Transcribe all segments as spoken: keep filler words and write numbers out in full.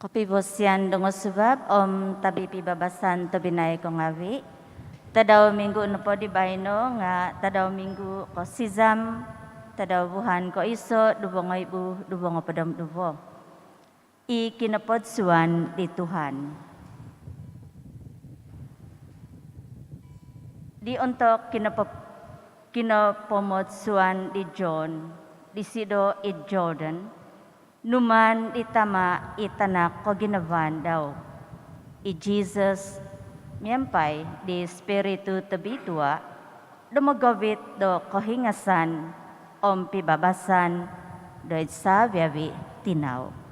Pibosian dongosuvab om tabi pibabasan tobpinai ko ngaavi'. Tadau minggu nopo di baino nga' tadau minggu kosizam, tadau vuhan koiso', duvo ngoibu duvo ngoopod om duvo. I kinopodsuan di Tuhan. Di ontok kinopo-, kinopomodsuan di John, disido id Jordan, numaan di Tama' i Tanak koginavaan dau, i Jisus, miampai di Spiritu Tobitua, do mogovit do kohingasan om pibabasan doid savi-avi' tinau.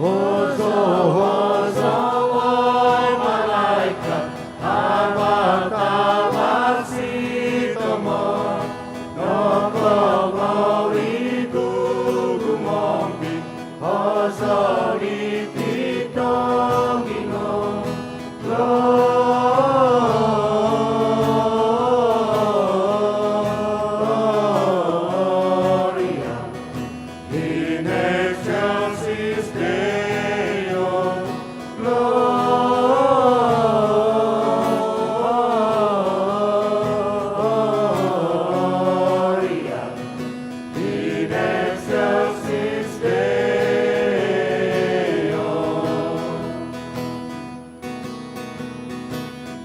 Hozo, hozo, oi malaikat, avat-avat si tomod, nokoongou i gugumompi', hozo di titong gino. Gloria in excelsis Deo. Gloria in excelsis Deo.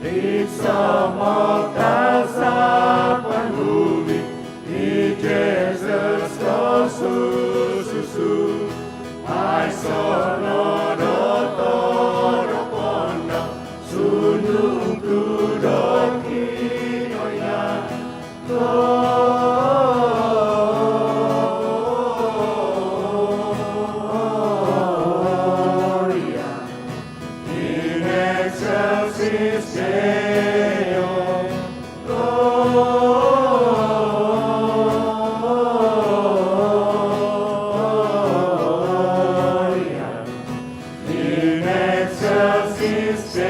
Id somok tasapan hubi, i Jesus ko sususu, aiso no do todopon dau, sundung tu do Kinoingan. Gloria in excelsis Deo. Gloria in excelsis Deo.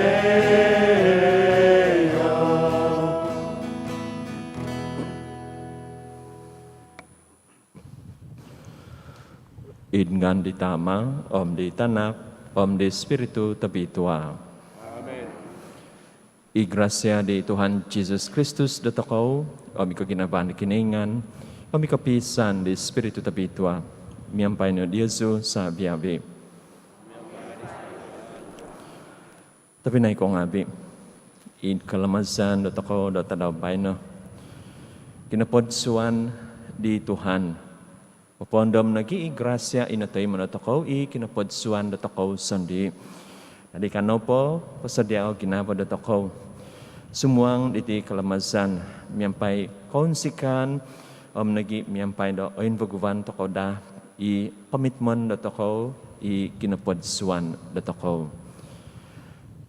Id ngaan di Tama, om di Tanak, om di Spiritu Tobitua. Amen. I grasia di Tuhan Jesus Kristus dotokou, om i koginavaan di Kinoingan, om i kopiisaan di Spiritu Tobitua, miampai no diozu savi-avi. Tobpinai ko ngaavi', id kalamazan dotokou do tadau baino, kinopodsuan di Tuhan, popoondom nogi' i grasia' i notoimo' dotokou i kinopodsuan dotokou sondii'. Dadi' kanou po posodia' o ginavo dotokou sumuang diti kalamazan miampai kounsikaan om nogi' miampai do oinvaguvan tokou daa i komitmen dotokou i kinopodsuan dotokou.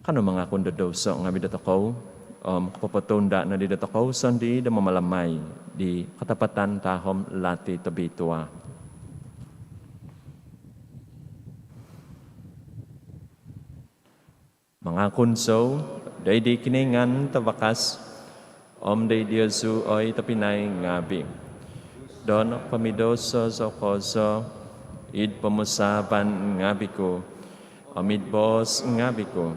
Kanou mangakun do douso ngaavi' dotokou om kopopotunda' nodi dotokou sondii' do mamalamai di katapatan tahom lati tobitua. Mangakun zou doid di Kinoingan Tavakas om doid diozu oi tobpinai ngaavi', do nopomidouso zou kozo id pomusaavan ngaavi' ku om id boos ngaavi' ku,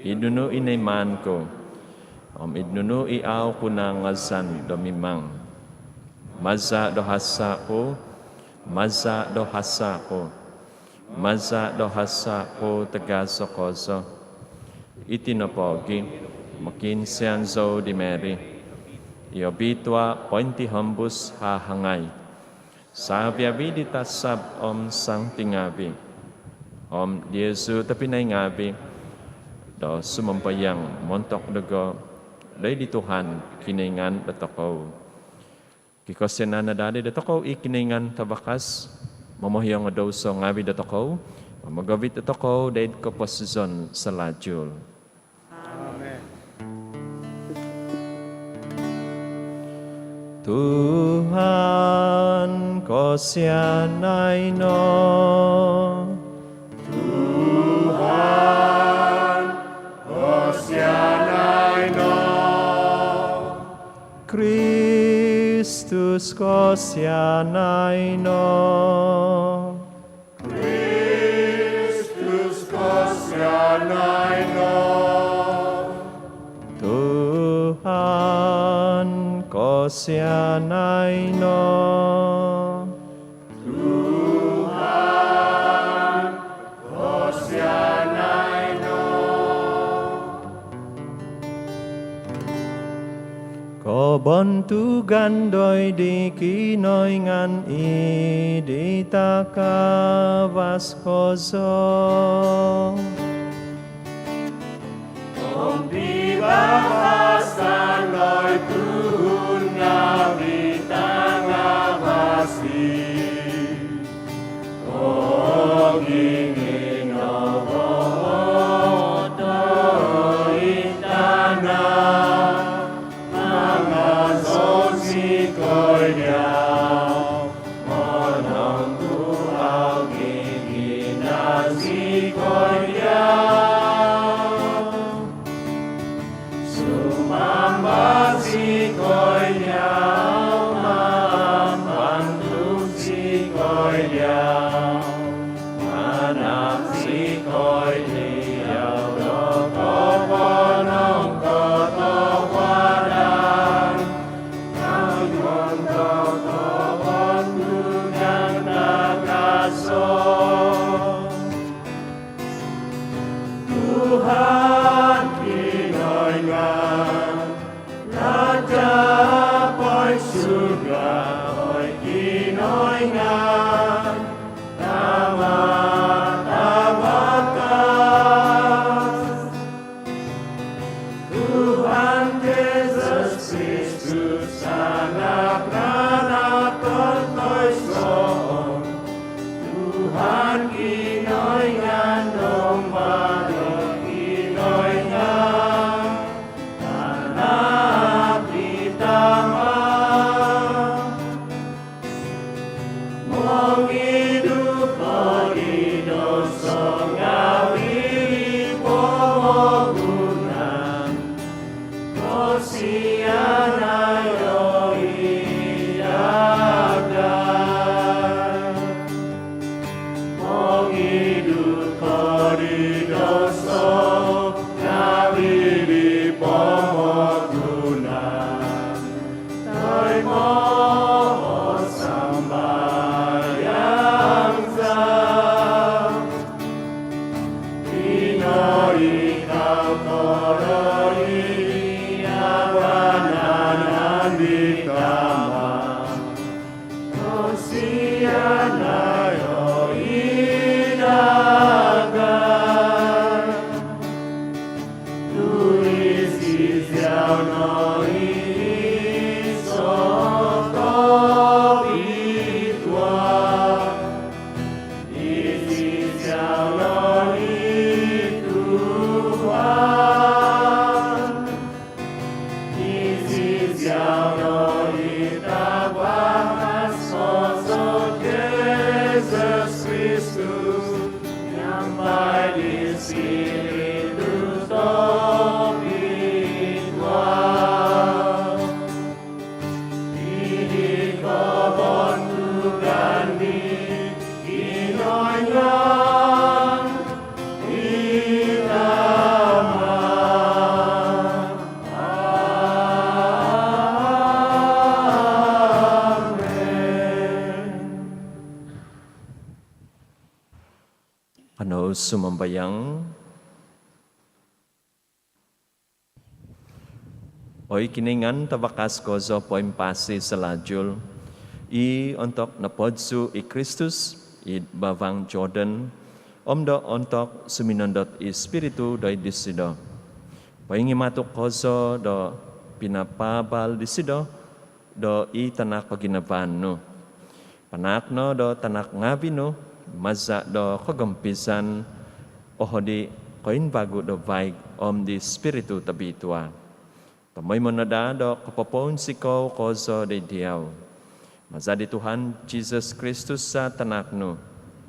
id nunu i noimaan ku om id nunu i au' ku nangazan do mimang. Maza' do hasa' ku, maza' do hasa' ku, maza' do hasa' ku tagazo kozo. Iti nopogi' mokiinsian zou di Mary i obitua' pointihombus hahangai, savi-avi di tasab om santi ngaavi', om diozu tobpinai ngaavi', do sumambayang montok dogo doid di Tuhan Kinoingan dotokou. Kikosianan no daa di dotokou i Kinoingan Tavakas, momohiong o douso ngaavi' dotokou om mogovit dotokou doid koposizon salalu. Amen. Tuhan, kosianai no. Tuhan, kosianai no. Kristus, kosianai no. Kristus, kosianai no. Tuhan, kosianai no. Tuhan, kosianai no. Kobontugan doid di Kinoingan id di takavas kozo. Om pibabasan doid tuhun ngaavi' tangavasi. Om id di Tuhan Kinoingan, Raja poinsuga, oi Kinoingan, Tama tavakas. Tuhan Jesus Kristus, Tanak nanakon toiso. Tuhan Kinoingan, Domba do Kinoingan, Tanak di Tama. Mongidu ko di douso ngaavi' di pomogunan, kosianai zikoi dagai. Mongidu ko di douso ngaavi' di pomogunan, toimoo sambayang za. Ino i kau ko do i vanan di Tama, kosianai zikoi dagai. Tu iziau no i iso' tobitua, iziau no i Tuhan, iziau no i Tavakas, o Jesus Kristus, miampai di Spiritu Tobitua, id kobontugan di Kinoingan i Tama. Amen. Kanou sumambayang. Oi Kinoingan Tavakas kozo poimpasi salalu, i ontok nopodsu' i Kristus id bavang Jordan, om do ontok suminondot i Spiritu doid disido, poingimatu' kozo do pinapaabal disido do i Tanak koginavaan nu. Panaak no do tanak ngaavi' nu maza' do kogompizan, ohodi' koimbagu do vaig om di Spiritu Tobitua, tomoimo no daa do kopopounsikou kozo doid diau. Maza' di Tuhan Jesus Kristus, Tanak nu,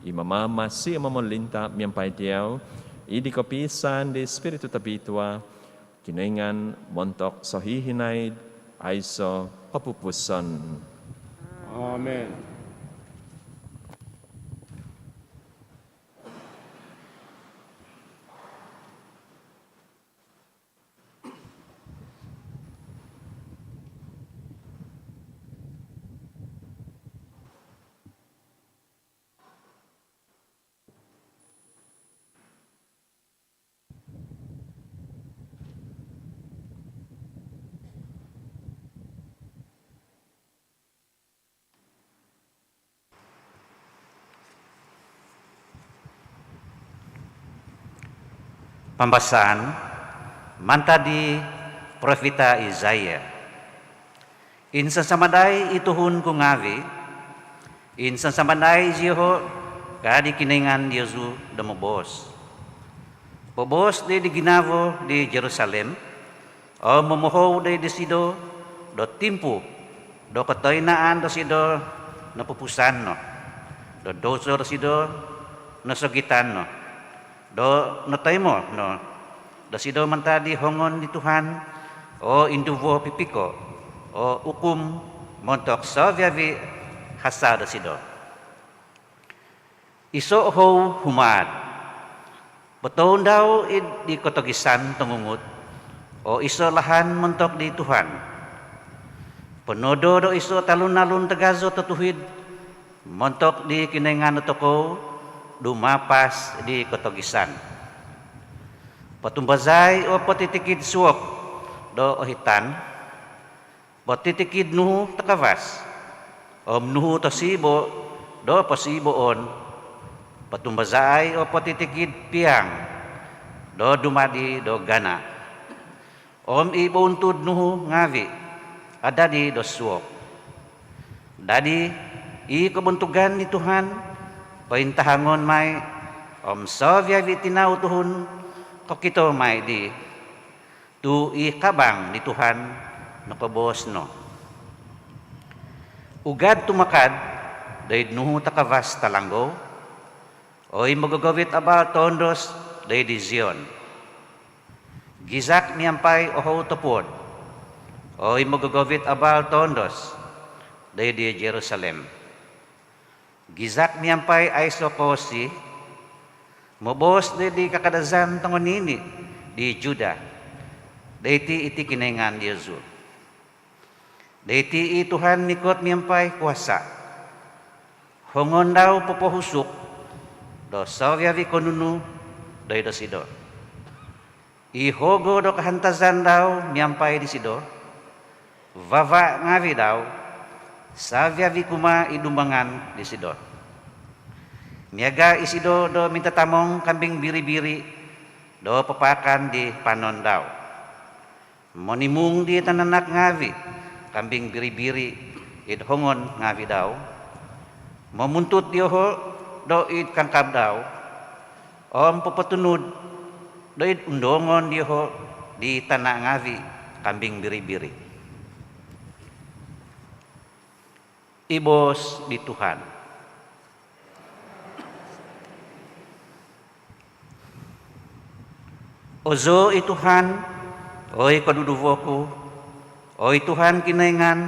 i mamamasi om momolinta' miampai diau, id kopiisaan di Spiritu Tobitua, Kinoingan montok sohihinaid aiso' kopupusan. Amen. Pambasaan mantad di Profita Isaya. Insansamadai i tuhun ku ngaavi', insansamadai zioho', ka di Kinoingan diozu do moboos. Boboos di, di ginavo di Jerusalem, om momohou doid disido do timpu do kotoinaan dosido nopupusan no, do douso dosido nosogitan no, do notoimo no dosido mantad di hongon di Tuhan o induvo pipiko o ukum montok savi-avi hasa dosido. Iso' hou humaad, potoundau id di kotogisan tongungut, o iso' lahan montok di Tuhan. Ponodo do iso talun-alun tagazo totuhid montok di Kinoingan dotokou dumapas di kotogisan. Potumbazai o potitikid suok do ohitan, potitikid nuhu takavas, om nuhu tosibo do posiboon. Potumbazai o potitikid piang do dumadi do gana, om i bountud nuhu ngavi adadi do suok. Dadi i kobontugan di Tuhan pointahangon mai, om savi-avi tinau tuhun kokito mai di. Tu i kabang di Tuhan nokoboos no. Ugad tumakad doid nuhu takavas talanggou, oi mogogovit abal toondos doid di Zion. Gizak miampai ohou topuod, oi mogogovit abal toondos doid di Jerusalem. Gizak miampai aiso koosi, moboos doid di kakadazan tongonini di Juda, doiti iti Kinoingan diozu. Doiti i Tuhan mikot miampai kuasa. Hongon dau popohusuk do savi-avi konunu doid dosido. I hogo do kahantazan dau miampai disido, vava ngavi dau, savi-avi kumaa i dumbangan disido. Miaga isido do mintatamong kambing biri-biri do papaakan di panon dau. Monimung di tananak ngavi kambing biri-biri id hongon ngavi dau. Momuntut dioho doid kangkab dau, om popotunud doid undongon dioho di tana ngavi kambing biri-biri. I boos di Tuhan. Ozo i Tuhan, oi koduduvo ku, oi Tuhan Kinoingan,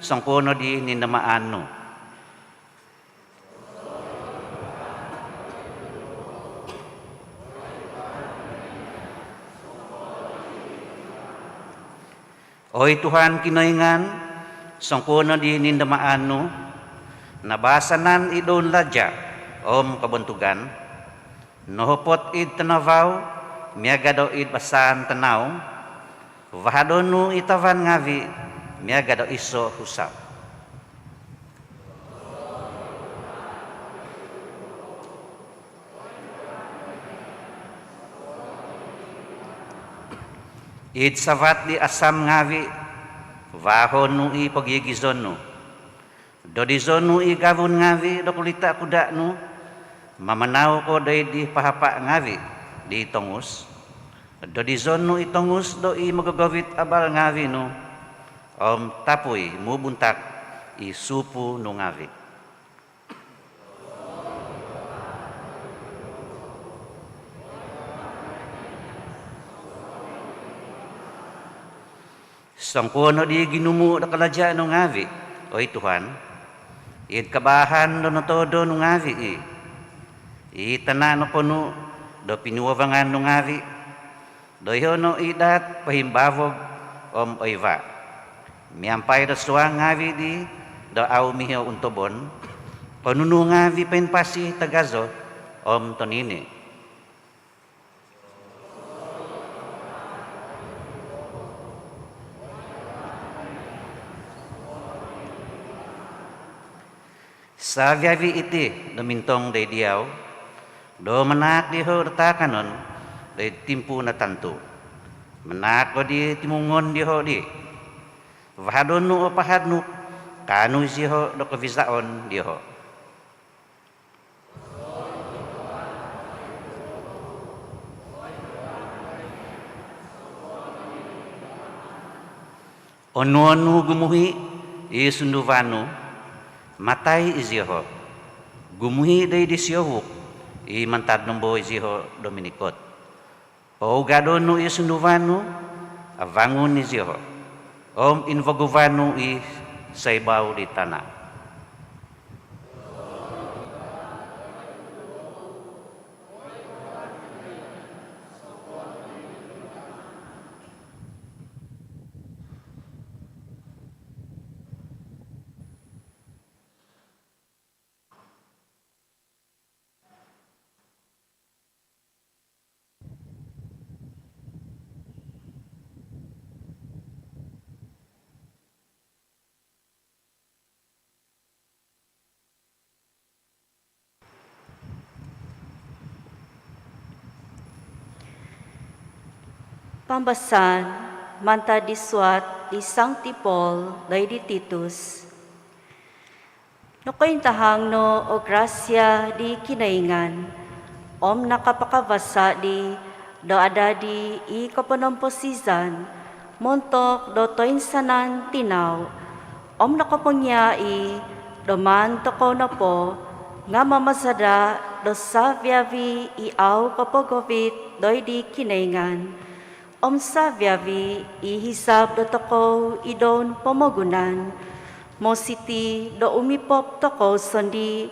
songkuo nodi nindamaan nu. Oi Tuhan Kinoingan, songkuo nodi nindamaan nu, nabaasanan id doun laja om kobontugan, nohopot id tanavau miaga do id basaan tanau, vahadon nu i tavan ngavi miaga do iso husap. Id savat di asam ngavi, vaahon nu i pogigizon nu. Dodizon nu i gavun ngavi do kulita kuda nu, mamanau ko doid di pahapa ngavi di tongus. Dodizon nu i tongus do i mogogovit abal ngavi nu, om tapui mubuntak i supu nu ngavi. Songkuo nodi ginumu do kalaja nu ngavi, oi Tuhan, id kabaahan do notodo nu ngavi i. I tana noponu do pinuavangan nu ngavi, doiho no i daat pohimbavog om oiva. Miampai do suang ngavi di do au miho untobon, konunu ngavi poimpasi tagazo om tonini. Savi-avi iti do mintong doid diau, do manaak dioho do taakanon doid timpu natantu. Manaak ko di timungon dioho di. Vahadon nu o pahad nu, kaanu zioho do kovizaon dioho. Onuon nu gumuhi i sunduvan nu, matai izioho. Gumuhi doid di siovuk i mantad nombo izioho do minikot. Pougadon nu i sunduvan nu, avangun izioho, om invaguvan nu i soibau di tana. Pambasaan mantad di suat di Sangti Paul doid di Titus. Nokointahang no o grasia di Kinoingan om nakapakavasa di do adadi i koponomposizan montok do toinsanan tinau, om nokopongia i do maan tokou nopo nga mamazada do saviavi i au kopogovit doid di Kinoingan, om saviavi i hisab dotokou id pomogunan, mositi do umipop tokou sondii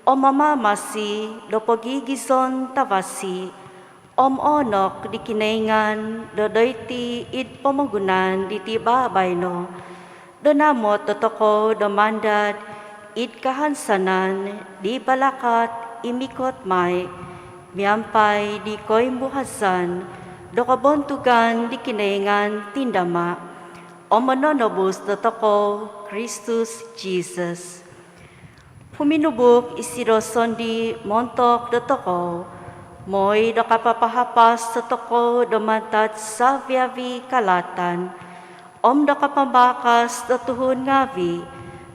om mamamasi do pogigizon tavasi om oonok di Kinoingan do doiti id pomogunan diti babaino, do naamot dotokou do mandad id kahansanan di balakat i mikot mai miampai di koimbuhazan do kobontugan di Kinoingan Tindama om Mononobus dotokou, Kristus Jisus. Huminubuk isido sondii montok dotokou, moi do kapapahapas dotokou do mantad saviavi kalaatan om do kapambakas do tuhun ngaavi,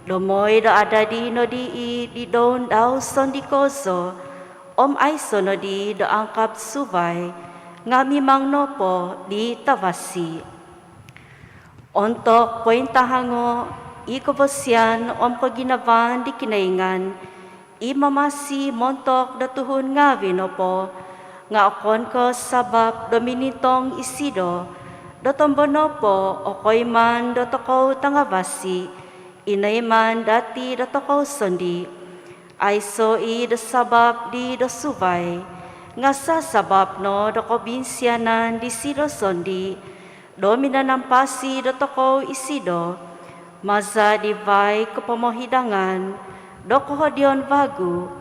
do moi do adadi nodi i di doun dau sondii kozo om aiso nodi do angkab suvai, nga mimang nopo di tavasi. Ontok pointahango i kobosian om koginavaan di Kinoingan i mamasi montok do tuhun ngaavi nopo, nga okon ko sabap do minintong isido do tombo nopo o koiman dotokou tangavasi i noiman dati dotokou sondii. Aiso i do sabap di do suvai, nga sasabap no do kobinsianan disido sondii do minanampasi dotokou isido, maza di vaai kopomohidangan do kohodion vagu,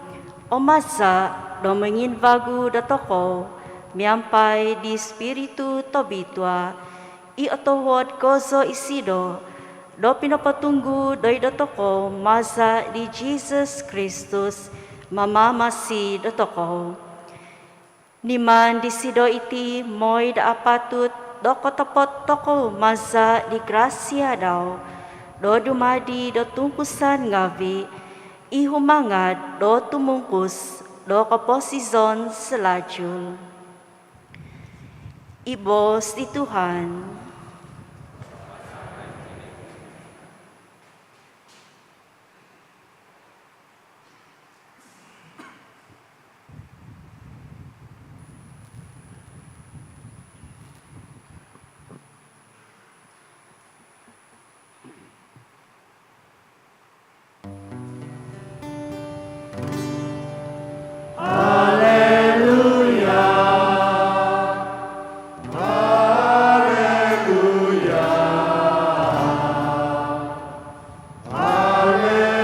om maza do monginvagu dotokou miampai di Spiritu Tobitua, i otohuod kozo isido do pinopotunggu doid dotokou maza di Jisus Kristus, mamamasi dotokou. Niman disido iti moi do apatut do kotopot tokou maza di grasia dau do dumadi do tungkusan ngaavi i humangad do tumungkus do koposizon salajul. I boos di Tuhan. Haleluya, haleluya, haleluya.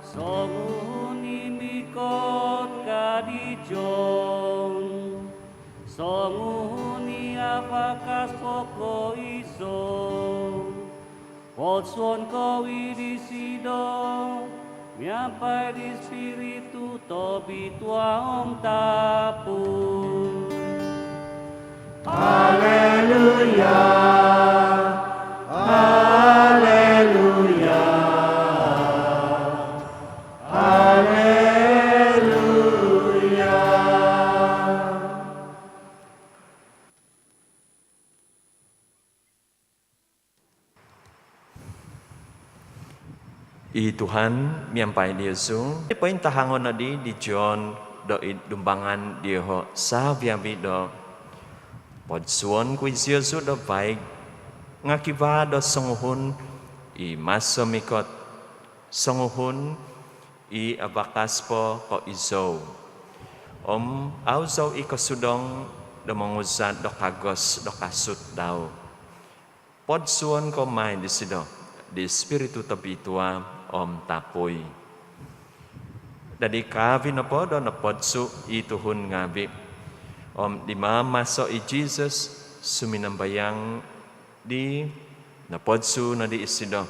Songuhun i mikot ka di John, songuhun i abakas po koiso, potsuon kou i disido miampai di Spiritu Tobitua om tapui. Haleluya, haleluya, haleluya. I Tuhan miampai diozu. Pointahangon nodi di John do id dumbangan dioho saviavi do, podsuon ku iziozu do vaig, nga kivaa do songuhun i maso mikot, songuhun i abakas po ko izou. Om au zou i kosudong do monguzat do kagos do kasut dau. Podsuon kou mai disido di Spiritu Tobitua om tapui. Dadi kaavi nopo do nopodsu i tuhun ngaavi, om di maamaso i Jisus, suminambayang di nopodsu nodi isido.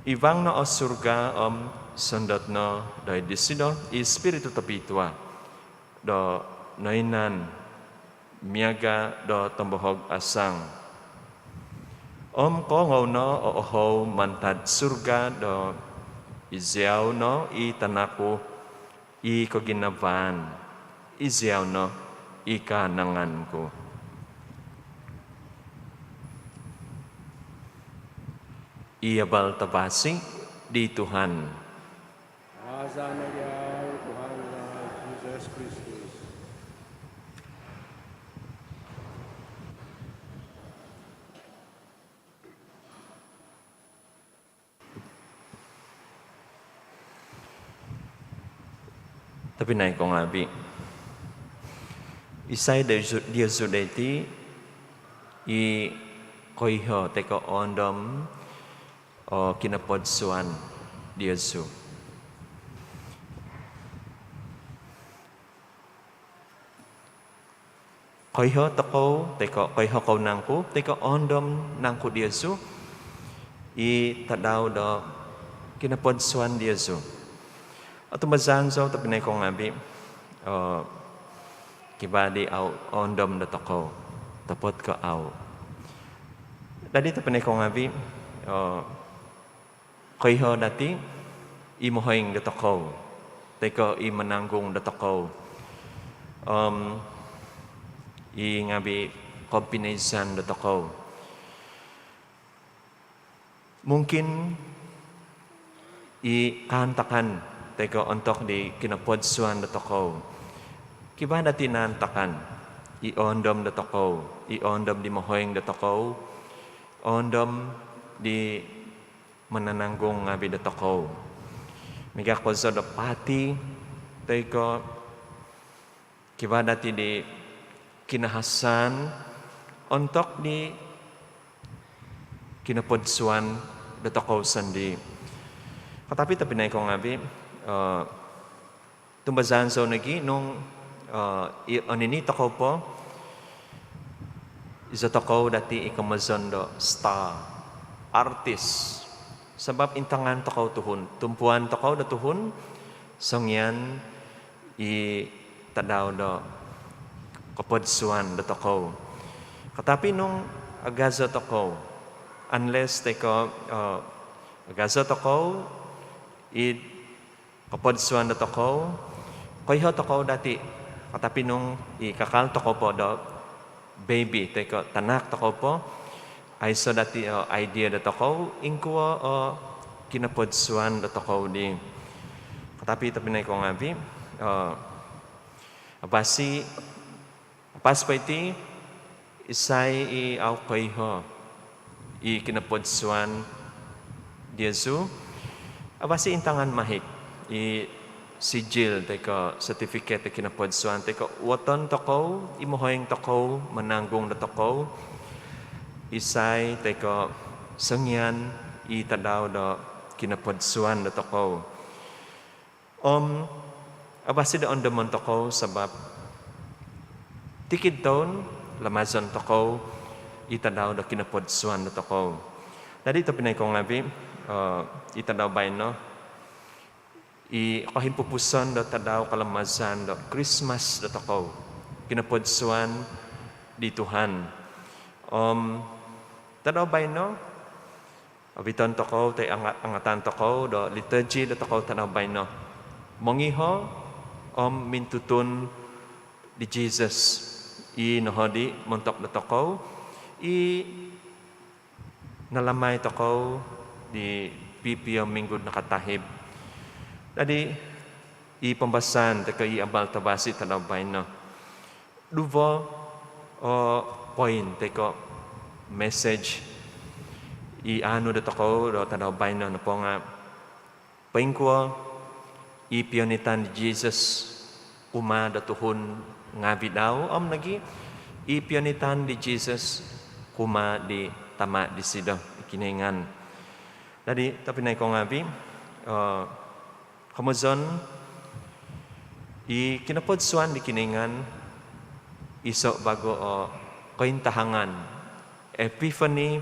Ivang no o surga om sondot no doid disido i Spiritu Tobitua, do noinan miaga' do tombohog asang. Om koongou no o ohou mantad surga do iziau no i tanak ku i koginavaan, iziau no i kaanangan ku. I abal tavasi di Tuhan. Maza no diau, Tuhan za Jesus Kristus. Tobpinai ko ngaavi', isai diozu doiti i koiho toi ko' oondom o kinopodsuan diozu? Koiho tokou toi ko' koiho kou nangku toi ko' oondom nangku diozu i tadau do kinopodsuan diozu? Otumbazaan zou, tobpinai ko ngaavi', o kivaa di au' oondom dotokou, otopot ko' au'. Dadi' tobpinai ko ngaavi', o koiho dati' i mohoing dotokou toi ko' i mananggung dotokou om i ngaavi' kombinezan dotokou. Mungkin i kaantakan toi ko' ontok di kinopodsuan dotokou, kivaa dati' naantakan i oondom dotokou, i oondom di mohoing dotokou, oondom di manananggung ngaavi' dotokou. Miaga' kozo do parti toi ko' kivaa dati' di kinahasaan ontok di kinopodsuan dotokou sondii'. Katapi tobpinai ko ngaavi', o tumbazaan zou nogi' nung, eh, i-, onini' tokou po, izo tokou dati' i komozon do star, artis. Sabap intangan tokou tuhun, tumpuan tokou do tuhun songian i tadau do kopodsuan dotokou. Katapi nung agazo tokou, unless toi ko', eh, agazo tokou id kopodsuan dotokou, koiho tokou dati'. Katapi nung i kakal tokou po do baby toi ko' tanak tokou po, aiso' dati' o idea dotokou ingkuo o kinopodsuan dotokou dii. Katapi tobpinai ko ngaavi', o avasi Apas po iti, isai i au koiho i kinopodsuan diozu, avasi intangan mahik i sijil toi ko' sertifiket do kinopodsuan toi ko' uoton tokou, i mohoing tokou, mananggung dotokou, isai toi ko' songian i tadau do kinopodsuan dotokou. Om avasi do ondomon tokou sabap tikid toun lamazon tokou i tadau do kinopodsuan dotokou. Dadi' tobpinai ko ngaavi', eh, i tadau baino i kohimpupuson do tadau kalamazan do Krismas dotokou, kinopodsuan di Tuhan. Om tadau baino, oviton tokou toi anga-, angatan tokou do liturgi dotokou tadau baino mongiho om mintutun di Jesus i nohodi montok dotokou, i nalamai tokou di pipio minggu nakatahib. Dadi' i pambasaan toi ko' i abal tavasi tadau baino, duvo o poin toi ko' message i aanu dotokou do tadau baino nopo nga' poingkuo i pionitan di Jesus kumaa do tuhun ngaavi' dau om nogi' i pionitan di Jesus kumaa di Tama' disido i Kinoingan. Dadi' tobpinai ko ngaavi', eh, komozon, i kinopodsuan di Kinoingan iso' vagu o kointahangan, epiphany,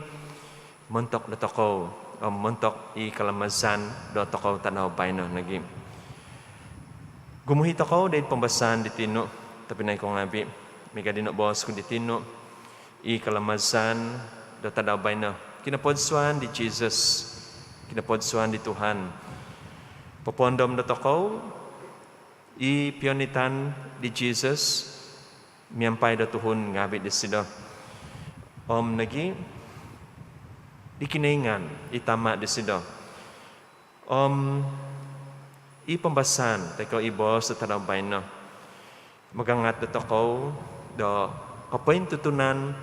montok dotokou om montok i kalamazan dotokou tadau baino nogi'. Gumuhi tokou doid pambasaan di tinu, tobpinai ko ngaavi. Miaga di noboos ku di tinu, i kalamazan do tadau baino, kinopodsuan di Jesus, kinopodsuan di Tuhan. Popoondom dotokou i pionitan di Jesus miampai do tuhun ngaavi disido om nogi di Kinoingan i Tama disido. Om i pambasaan toi ko i boos do tadau baino magangat dotokou do kopointutunan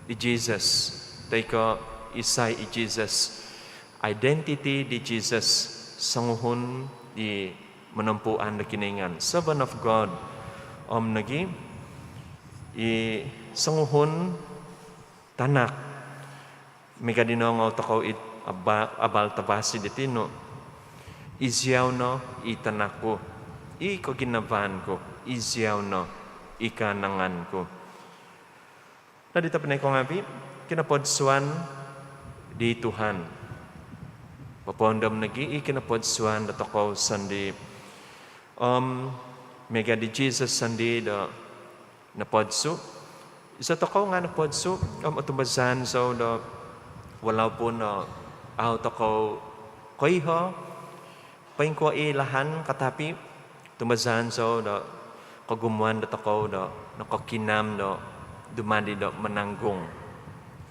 di Jesus toi ko isai i Jesus, identiti di Jesus, songuhun di monompuan do Kinoingan, Servant of God, om nogi i songuhun tanak. Miaga di noongou tokou id aba-, abal tavasi di tinu, iziau no i tanak ku, i koginavaan ku, iziau no i kaanangan ku. Dadi tobpinai ko ngaavi, kinopodsuan di Tuhan. Popoondom nogi i kinopodsuan dotokou sondii. Om miaga di Jesus sondii do nopodsu, iso tokou nga nopodsu om otumbazaan zou do walaupun au tokou koiho poingkuo i lahan katapi, tumbazaan zou do kogumuan dotokou do nokokinam do dumadi do mananggung,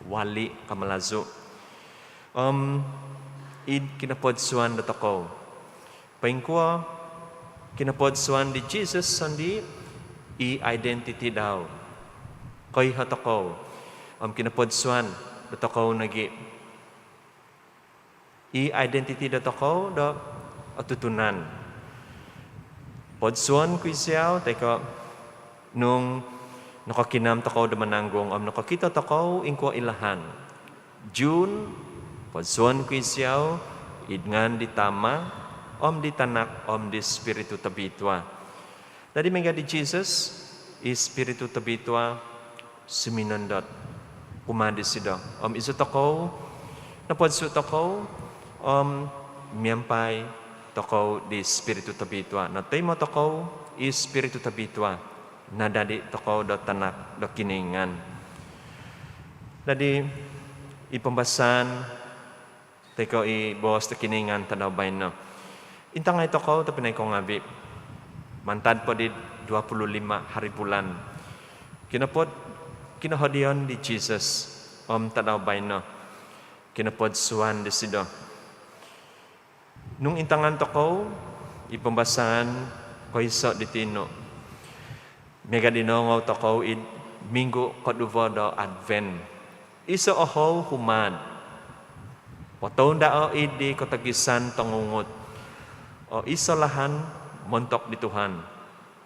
wali ka Malazu. Om id kinopodsuan dotokou, poingkuo kinopodsuan di Jesus sondii, i identiti dau, koiho tokou om kinopodsuan dotokou nogi i identiti dotokou do otutunan. Podsuon ku iziau toi ko nung nokokinam tokou do mananggung om nokokito tokou ingkuo i lahan, Jun, podsuon ku iziau id ngaan di Tama om di Tanak om di Spiritu Tobitua. Dadi miaga di Jesus, i Spiritu Tobitua suminondot kumaa disido. Om iso tokou, nopodsu tokou om miampai tokou di Spiritu Tobitua, notoimo tokou i Spiritu Tobitua, nadadi tokou do tanak do Kinoingan. Dadi i pambasaan toi ko i boos do Kinoingan tadau baino, intangai tokou tobpinai ko ngaavi, mantad po di dua puluh lima hari bulan, kinopod-, kinohodion di Jesus om tadau baino kinopodsuan disido. Nung intangan tokou i pambasaan koiso di tinu, miaga di noongou tokou id minggu koduvo do Advent, iso ohou humaad, potoundao id di kotogisan tongungut o iso lahan montok di Tuhan,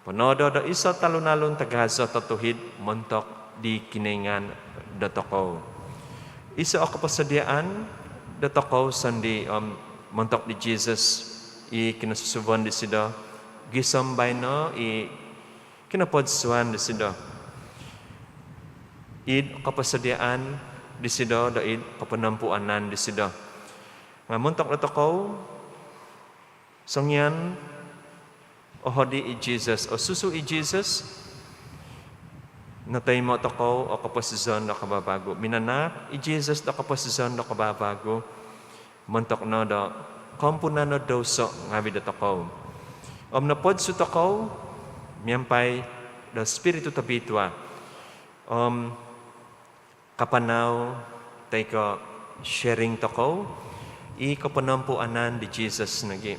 ponoodo do iso talun-alun tagazo totuhid montok di Kinoingan dotokou. Iso o koposodiaan dotokou sondii om montok di Jesus, i kinosusuvon disido gisom baino i kinopodsuan disido, id koposodiaan disido do id koponompuanan disido. Nga montok dotokou, songian ohodi i Jesus, osusu i Jesus, notoimo tokou o koposizon do kababagu. Minanahak i Jesus do koposizon do kababagu montok no do koompunan o douso ngaavi dotokou. Om nopodsu tokou miampai do Spiritu Tobitua om kapanau toi ko sharing tokou i koponompuanan di Jesus nogi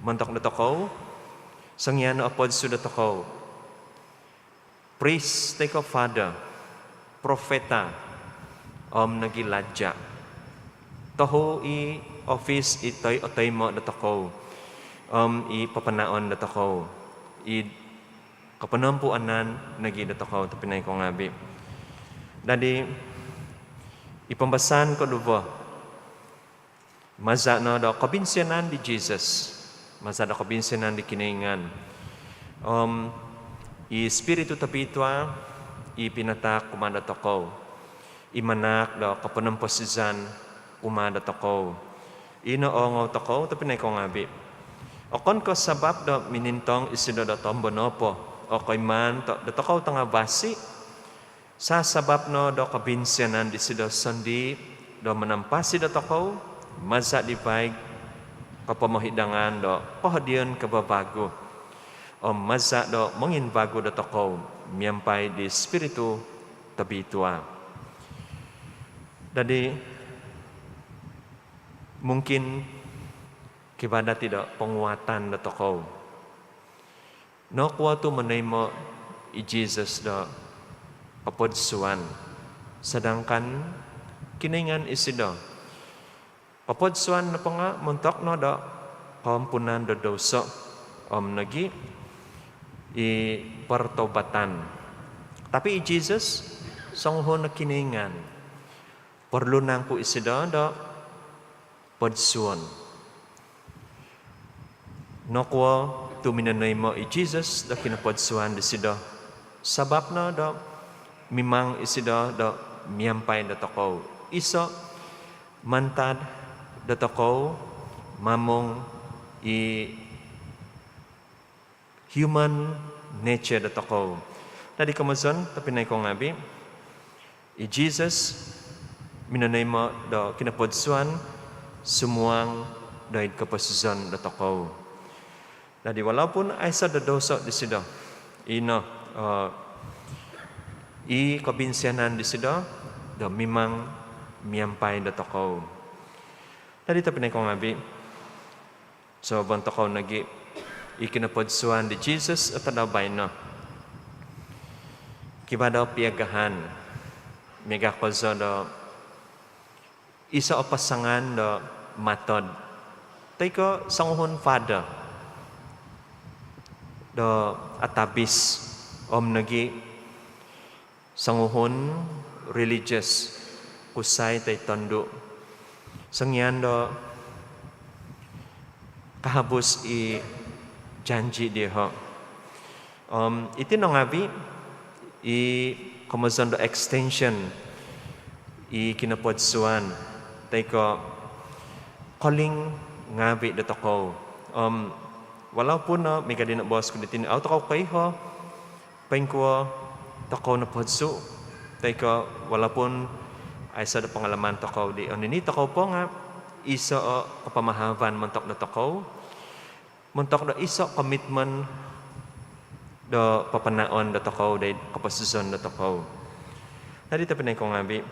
montok dotokou, songian opodsu dotokou, priest toi ko father, profeta om nogi laja. Tohu i office i toi-, otoimo dotokou om i papanaon dotokou id koponompuanan nogi dotokou tobpinai ko ngaavi. Dadi i pambasaan koduvo, maza no do kobinsianan di Jesus, maza do kobinsianan di Kinoingan om i Spiritu Tobitua i pinatahak kumaa dotokou, i manahak do koponomposizan kumaa dotokou. I noongou tokou tobpinai ko ngaavi, Okon ko' sabap do minintong isido do tombo nopo o koimaan to- dotokou tangavasi, sabap no do kobinsianan disido sondii' do manampasi dotokou maza' di vaig kopomohidangan do kohodion kavavagu om maza' do monginvagu dotokou miampai di Spiritu Tobitua. Dadi', mungkin kivaa dati' do ponguhatan dotokou. Nokuo tu' monoimo' i Jisus do kopodsuan, sadangkan Kinoingan isido? Kopodsuan nopo nga' montok no do koompunan do douso om nogi' i pertobatan. Tapi i Jisus songuhun o Kinoingan. Porlu nangku isido do podsuon? Nokuo tu' minonoimo' i Jisus do kinopodsuan disido? Sabap no do mimang isido do miampai dotokou. Iso' mantad dotokou mamung i human nature dotokou. Dadi' komozon, tobpinai ku ngaavi', i Jisus minonoimo' do kinopodsuan sumuang doid koposizon dotokou. Dadi' walaupun aiso' do douso disido, ino, eh, i kobinsianan disido do mimang miampai dotokou. Dadi' tobpinai ku ngaavi', sababon tokou nogi' i kinopodsuan di Jisus o tadau baino, kivaa do piagahan, miaga' kozo do iso' o pasangan do matod toi ko' songuhun father do atabis om nogi' songuhun religious, kusai toi tondu', songian do kahabus i janji dioho'. Om iti no ngaavi' i komozon do extension i kinopodsuan toi ko' calling ngaavi' dotokou. Om walaupun no miaga' di noboos ku di tini, au tokou koiho' poingkuo tokou nopodsu' toi ko' walaupun aiso' do pangalaman tokou di onini' tokou po nga' iso' o kopamahavan montok dotokou, montok do iso' komitmen do papanaon dotokou doid koposizon dotokou. Dadi' tobpinai ku ngaavi',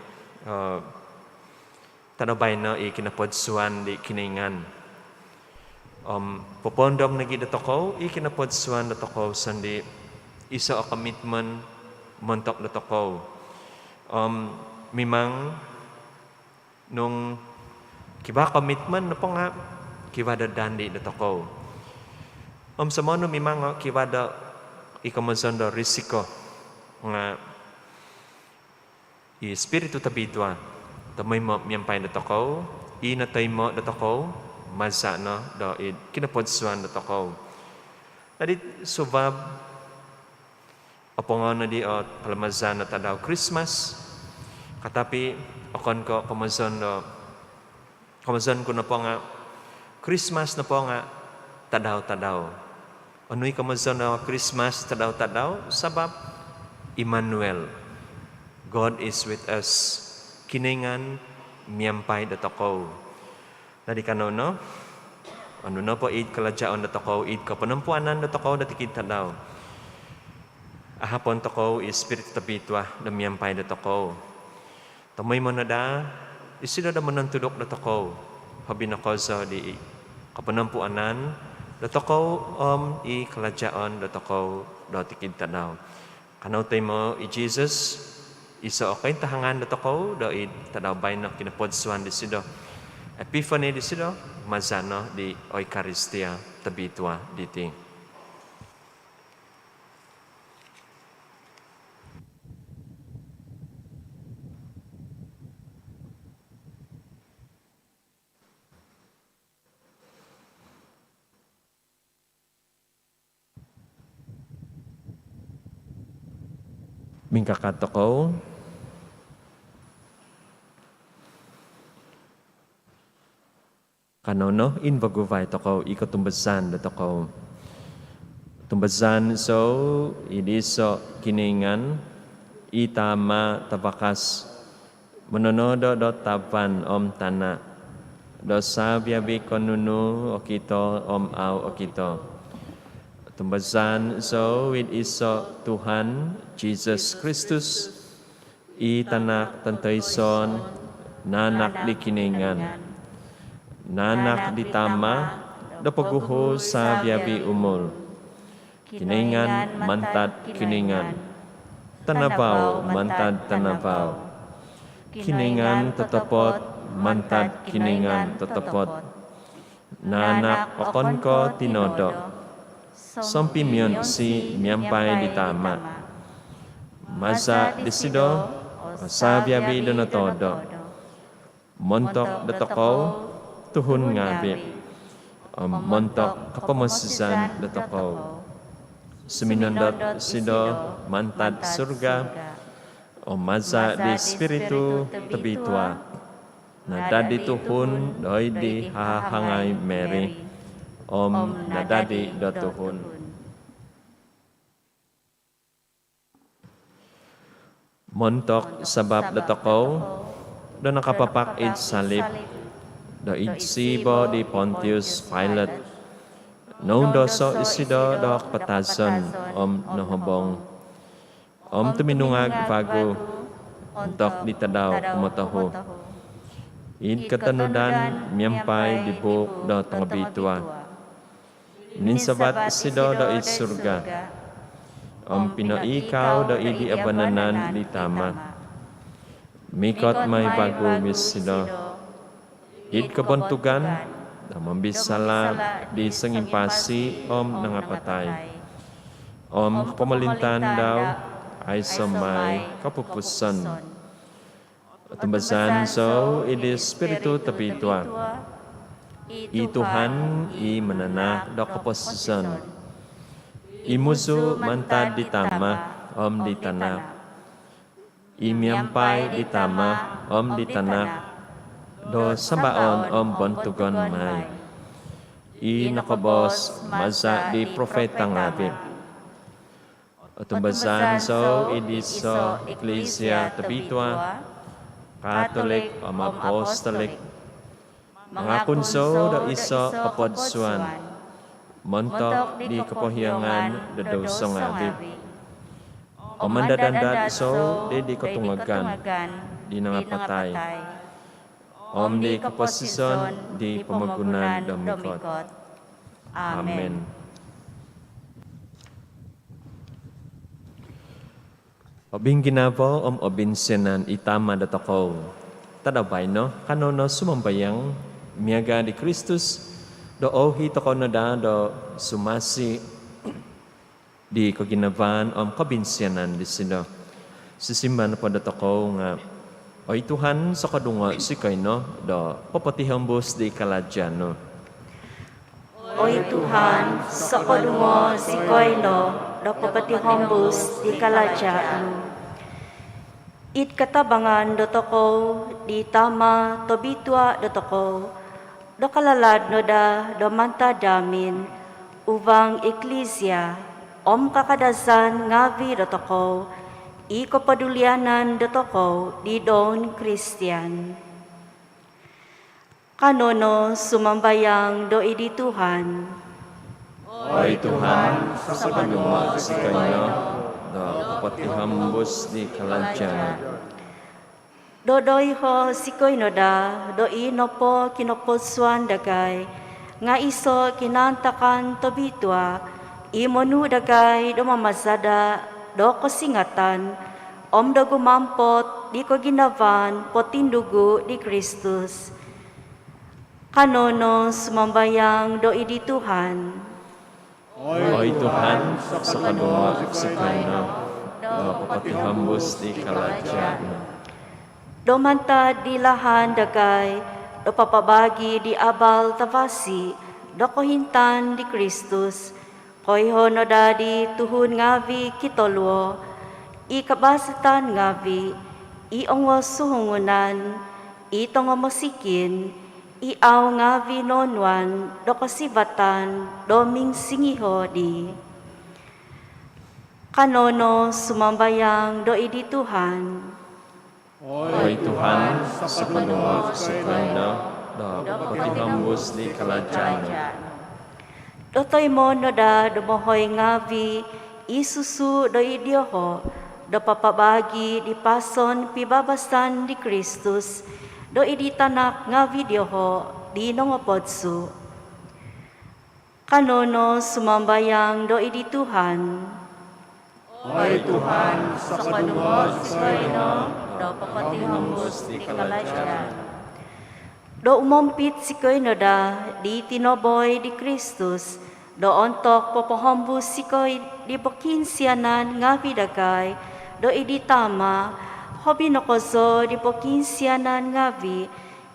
eh, tadau baino i kinopodsuan di Kinoingan. Om popoondom nogi' dotokou i kinopodsuan dotokou sondii', iso' o komitmen montok dotokou. Om mimang nung kivaa komitmen nopo nga' kivaa do dandi' dotokou. Om somonu mimang o kivaa do i komozon do risiko nga' i Spiritu Tobitua tomoimo' miampai dotokou, i notoimo' dotokou maza' no do id kinopodsuan dotokou. Dadi' sabap opongo nodi o kalamazan do tadau Krismas, katapi okon ko' komozon do, komozon ku nopo nga' Krismas nopo nga' tadau-tadau. Onu i komozon do Krismas tadau-tadau? Sabap Immanuel, God is with us. Kinoingan miampai dotokou. Dadi' kanou no, onu nopo id kalajaon dotokou, id koponompuanan dotokou do tikid tadau, ahapon tokou i Spiritu Tobitua do miampai dotokou. Tomoimo' no daa isido do monontuduk dotokou, hobi no kozo di koponompuanan dotokou om i kalajaon dotokou do tikid tadau. Kanou toimo' i Jisus, iso' o kointahangan dotokou do id tadau baino kinopodsuan disido, Epiphany disido, maza' no di Eukaristia Tobitua diti. Mingkakat tokou. Kanou no invaguvai tokou i kotumbazaan dotokou. Tumbazaan zou id iso' Kinoingan, i Tama' tavakas, mononodo' do tavan om tana', do savi-avi' ko' nunu okito om au' okito. Tumbazaan zou id iso' Tuhan, Jisus Kristus, i Tanak tontoison, naanak di Kinoingan, naanak di Tama' do poguhu savi-avi' umul. Kinoingan mantad Kinoingan, tanavau mantad tanavau, Kinoingan totopot mantad Kinoingan totopot, naanak okon ko' tinodo', sompimionsi miampai di Tama'. Maza' disido o savi-avi' do notodo'. Montok dotokou tuhun ngaavi' om montok kopomosizan dotokou, suminondot isido mantad surga, om maza' di Ispiritu Tobitua, nadadi tuhun doid di hahangai Mary, om nadadi do tuhun. Montok sabap dotokou do nakapapak id salip, do id siibo' di Pontius Pilate, noundoso' isido do kapatazon om nohobong, om tuminungag vagu ontok di tadau kumotohu, id kotonudan miampai di buuk do tongobitua. Mininsavat isido do id surga, om pinoiikau do id di abananan di Tama'. Mikot mai vagu isido id kobontugan do mombisala' di songimpasi om nangapatai, om kopomolintaan dau aiso' mai kopupuson. Otumbazaan zou id Ispiritu Tobitua, i Tuhan, i mananahak do koposizon, i muzu' mantad di Tama' om di Tanak, i miampai di Tama' om di Tanak do sambaon om bontugon mai, i nokoboos maza' di profita ngaavi'. Otumbazaan zou id iso' iklisia tobitua, katolik om apostolik. Mangakun zou do iso' kopodsuan montok di kopohiangan do douso ngaavi'. Om mandad-andad zou di, di kotungagan di nangapatai, om di koposizon di pomogunan do mikot. Amin. Obinginavo om obinsianan i Tama' dotokou, tadau baino' kanou no sumambayang miaga' di Kristus, do ouhi' tokou no daa do sumasi di koginavaan om kobinsianan disido. Sisimbar nopo dotokou nga', oi Tuhan, sokodungo' zikoi no do popotihombus di kalaja' nu. Oi Tuhan, sokodungo' zikoi no do popotihombus di kalaja' nu. Id katabangan dotokou di Tama' tobitua' dotokou, do kalalad no daa do mantad hamin uvang iklisia om kakadazan ngaavi' dotokou, i kopodulianan dotokou di don Kristian. Kanou no sumambayang do id di Tuhan. Oi Tuhan, sokodungo' zikoi no do popotihombus di kalaja' nu. Do doiho' zikoi no daa do i nopo kinopodsuan dagai nga' iso' kinaantakan tobitua' i monuu' dagai do mamazada' do kosingatan om do gumampot di koginavaan potindugu' di Kristus. Kanou no sumambayang do id di Tuhan. Oi Tuhan, sokodungo' zikoi no do popotihombus di kalaja' nu. Do mantad di lahan dagai do papabagi' di abal tavasi' do kohintan di Kristus, koiho' no daa di tuhun ngaavi' kitoluo, i kabasatan ngaavi', i ongosuhungunan, i tongomosikin, i au ngaavi' noonuan do kosivatan do minsingiho' dii. Kanou no sumambayang do id di Tuhan. Oi Tuhan, sokodungo zikoi no do potihombus di kalajaan nu. Do toimo' no daa do mohoing ngaavi' i susu' do id dioho' do papabaagi' di pason pibabasan di Kristus do id di tanak ngaavi' dioho' di nongopodsu'. Kanou no sumambayang do id di Tuhan. Oi Tuhan, sokodungo zikoi no do potihombus di kalajaan nu. Do umompit zikoi no daa di tinoboi di Kristus do ontok popohombus zikoi di pokiinsianan ngaavi' dagai do id di Tama', hobi no kozo di pokiinsianan ngaavi'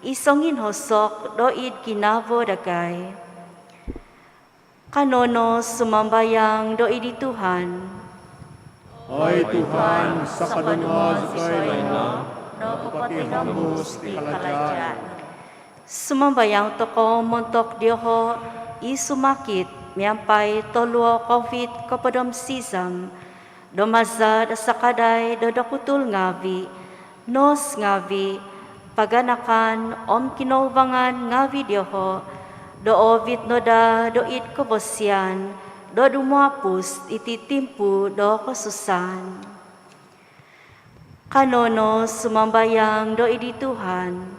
i songinhosok do id ginavo dagai. Kanou no sumambayang do id di Tuhan. Oi Tuhan, sokodungo zikoi no do potihombus di kalajaan nu. Sumambayang tokou montok dioho' i sumakit miampai toluo' Covid kopod om sizam, do maza' do sakadai do dokutul ngaavi', nos ngaavi', paganakan om kinoubangan ngaavi' dioho' do oovit no daa do id kobosian do dumuapus iti timpu do kosusaan. Kanou no sumambayang do id di Tuhan.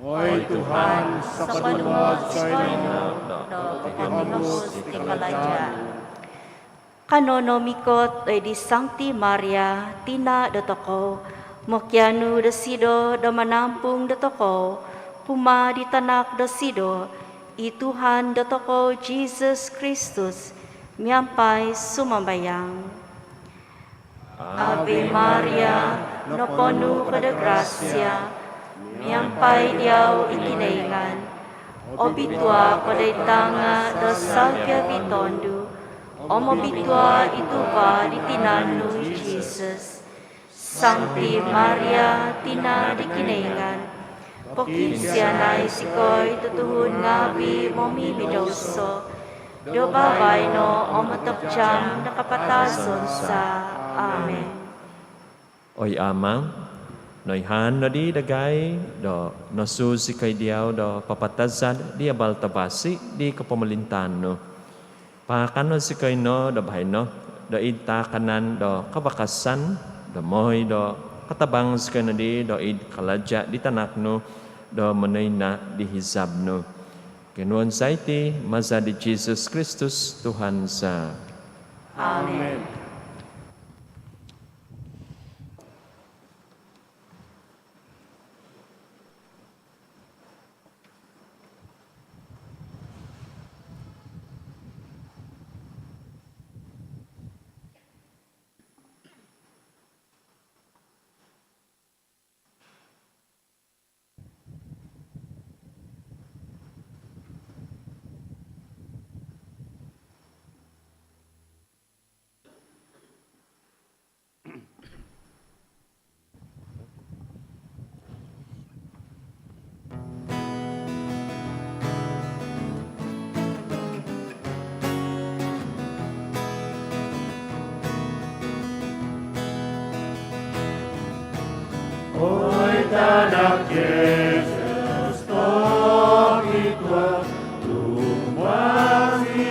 Oi Tuhan, sokodungo zikoi no do potihombus di kalajaan nu. Kanou no mikot do id di Sangti Maria, tina' dotokou, mokianu dosido do manampung dotokou kumaa di tanak dosido, i Tuhan dotokou Jisus Kristus, miampai sumambayang. Ave Maria, noponu' ko do grasia, miampai diau i Kinoingan. Obitua' ko do id tanga' do savi-avi' tondu', om obitua' i tuva' di tinan nu i Jisus. Sangti Maria, tina' di Kinoingan, pokiinsianai zikoi tutuhun ngaavi' momimidouso, do baino om ontok jaam do kapatazon za. Amen. Oi Ama', noihaan nodi dagai do nosusu zikoi diau do papatazan di abal tavasi' di kopomolintaan nu. Paakano zikoi no do baino do id taakanan do kavakasan, do moi do katabang zikoi nodi do id kalaja' di tanak nu do monoina' di hizab nu. Kinoingan za iti maza di Jisus Kristus Tuhan za. Amen. Oi tanak Jisus tobitua', tumbasi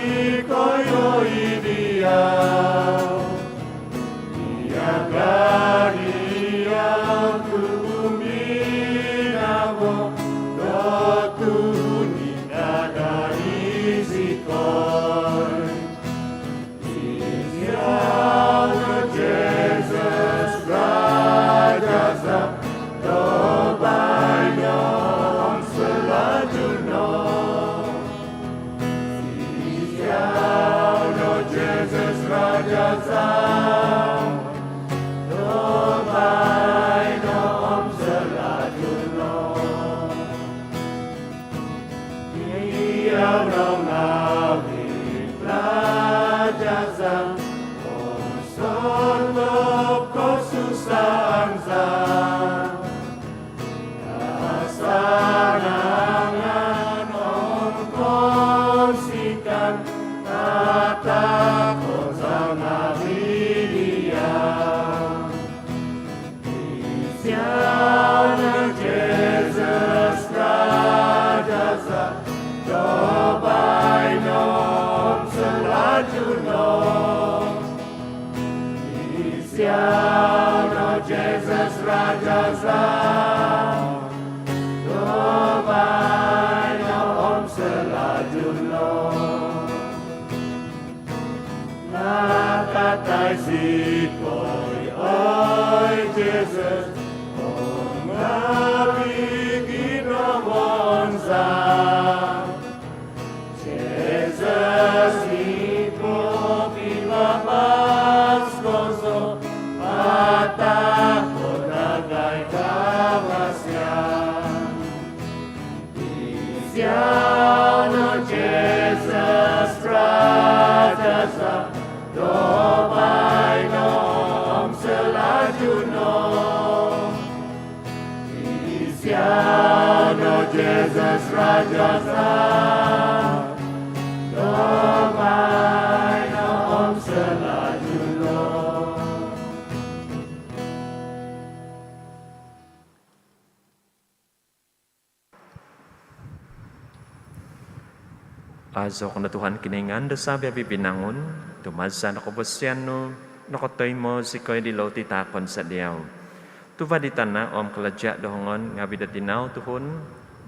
koyo i diau. Miagal diau tuminavo do tuhun i kada' di zikoi. Isido no Jisus Raja za do baino Azam do baino om selajun no. Nakatai zikoi, oi Jesus, om ngaavi' kinowoon za. Jesus, i popibabasko zo, patahko dagai kavasian. Isiau no Jesus, Raja za do baino om selajun no. Isiau no Jesus, Raja za do baino om selajun no. Azoon ko no Tuhan Kinoingan do savi-avi' binangun, tu maza' do kobosian nu nokotoimo zikoi di loti taakon za diau. Tuva' di tana' om kalaja' do hongon ngaavi' do tinau tuhun,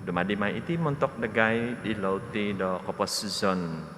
dumadi mai iti montok dagai di loti do koposizon.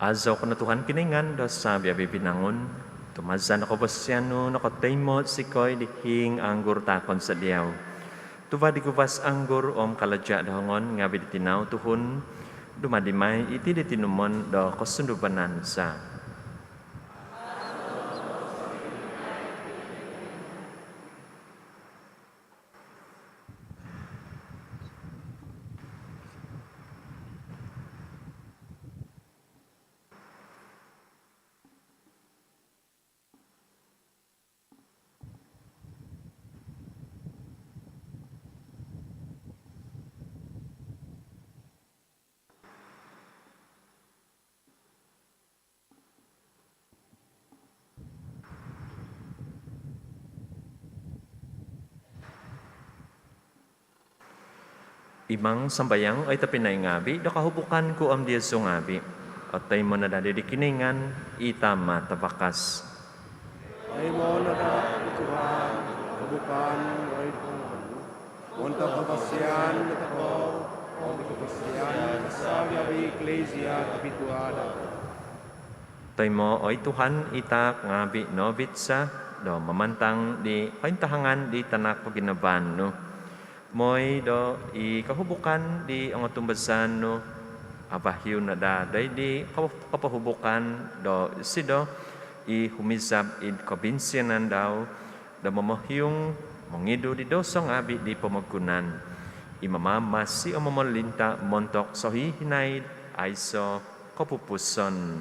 Azoon ko no Tuhan Kinoingan do savi-avi' binangun, tu maza' do kobosian nu nokotoimo zikoi di hiing anggur taakon za diau. Tuva' di guvas anggur om kalaja' do hongon ngaavi' di tinau tuhun, dumadi mai iti di tinumon do kosunduvanan za. Imang sambayang, oi tobpinai ngaavi', do kahubukan ku om diozu ngaavi' otoimo no daa di Kinoingan, i Tama' tavakas. Otoimo no daa di Tuhan kahubukan, oi Tuhan, montok kavasian dotokou om kavasian savi-avi' Eklesia tobitua dau. Toimo, oi Tuhan, i taak ngaavi' noovit za do mamantang di kointahangan di Tanak koginavaan nu, moi do i kahubukan di ongotumbazaan nu avahiu no daa doid di ko- kopohubukan dosido i humizab id kobinsianan dau, do momohiung mongidu di douso ngaavi' di pomogunan, i mamamasi om momolinta' montok sohihinaid aiso' kopupuson.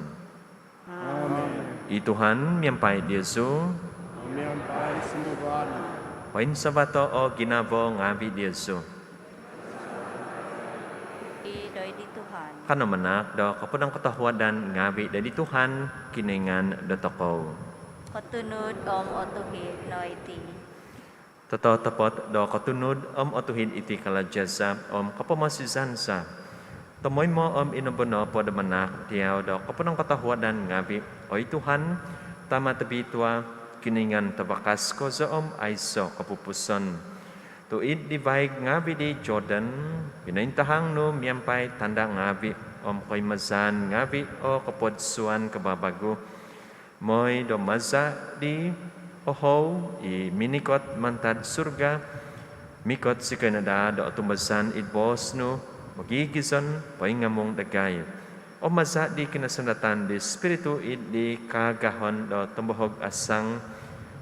Amin. I Tuhan miampai diozu. Miampai sunduvan nu. Poinsavato' o ginavo ngaavi' diozu. I doid di Tuhan. Kanou manaak do koponongkotohuadan ngaavi' doid di Tuhan Kinoingan dotokou. Kotunud om otuhid no iti. Tototopot do kotunud om otuhid iti, kalaja' za om kopomosizan za, tomoimo om ino bo nopo do manaak diau do koponongkotohuadan ngaavi', oi Tuhan, Tama' tobitua, Kinoingan tavakas kozo om aiso' kopupuson. Tu' id di vaig ngaavi' di Jordan pinointahang nu miampai tanda' ngaavi' om koimazaan ngaavi' o kopodsuan kavavagu, moi do maza' di ohou i minikot mantad surga, mikot zikoi no daa do otumbazaan id boos nu, mogigizon poingamung dagai. Om maza' di kinasandatan di Spiritu id di kaagahon do tombohog asang,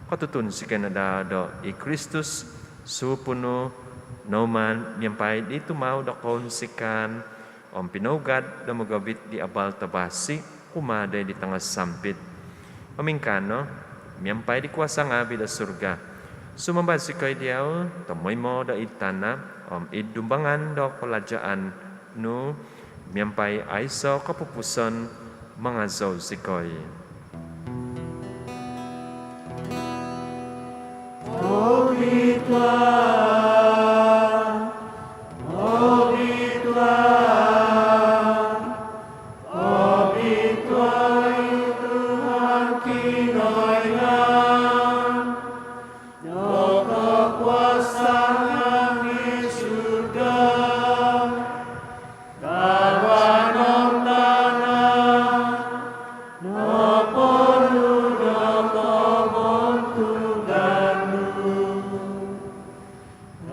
kotutun zikoi no daa do i Kristus suupu' nu noumaan miampai di tumau do kounsikaan om pinougad do mogovit di abal tavasi kumaa doid di tangasampit. Om ingkaa no, miampai di kuasa' ngaavi' do surga, Sumamba zikoi diau, tomoimo do id tana' om id dumbangan do kolajaan nu, miampai aiso' kopupuson mangazou zikoi. Obitua, obitua, obitua i Tuhan Kinoingan do kokuasaan id surga, kawanon tana' noponu' do kobontugan nu.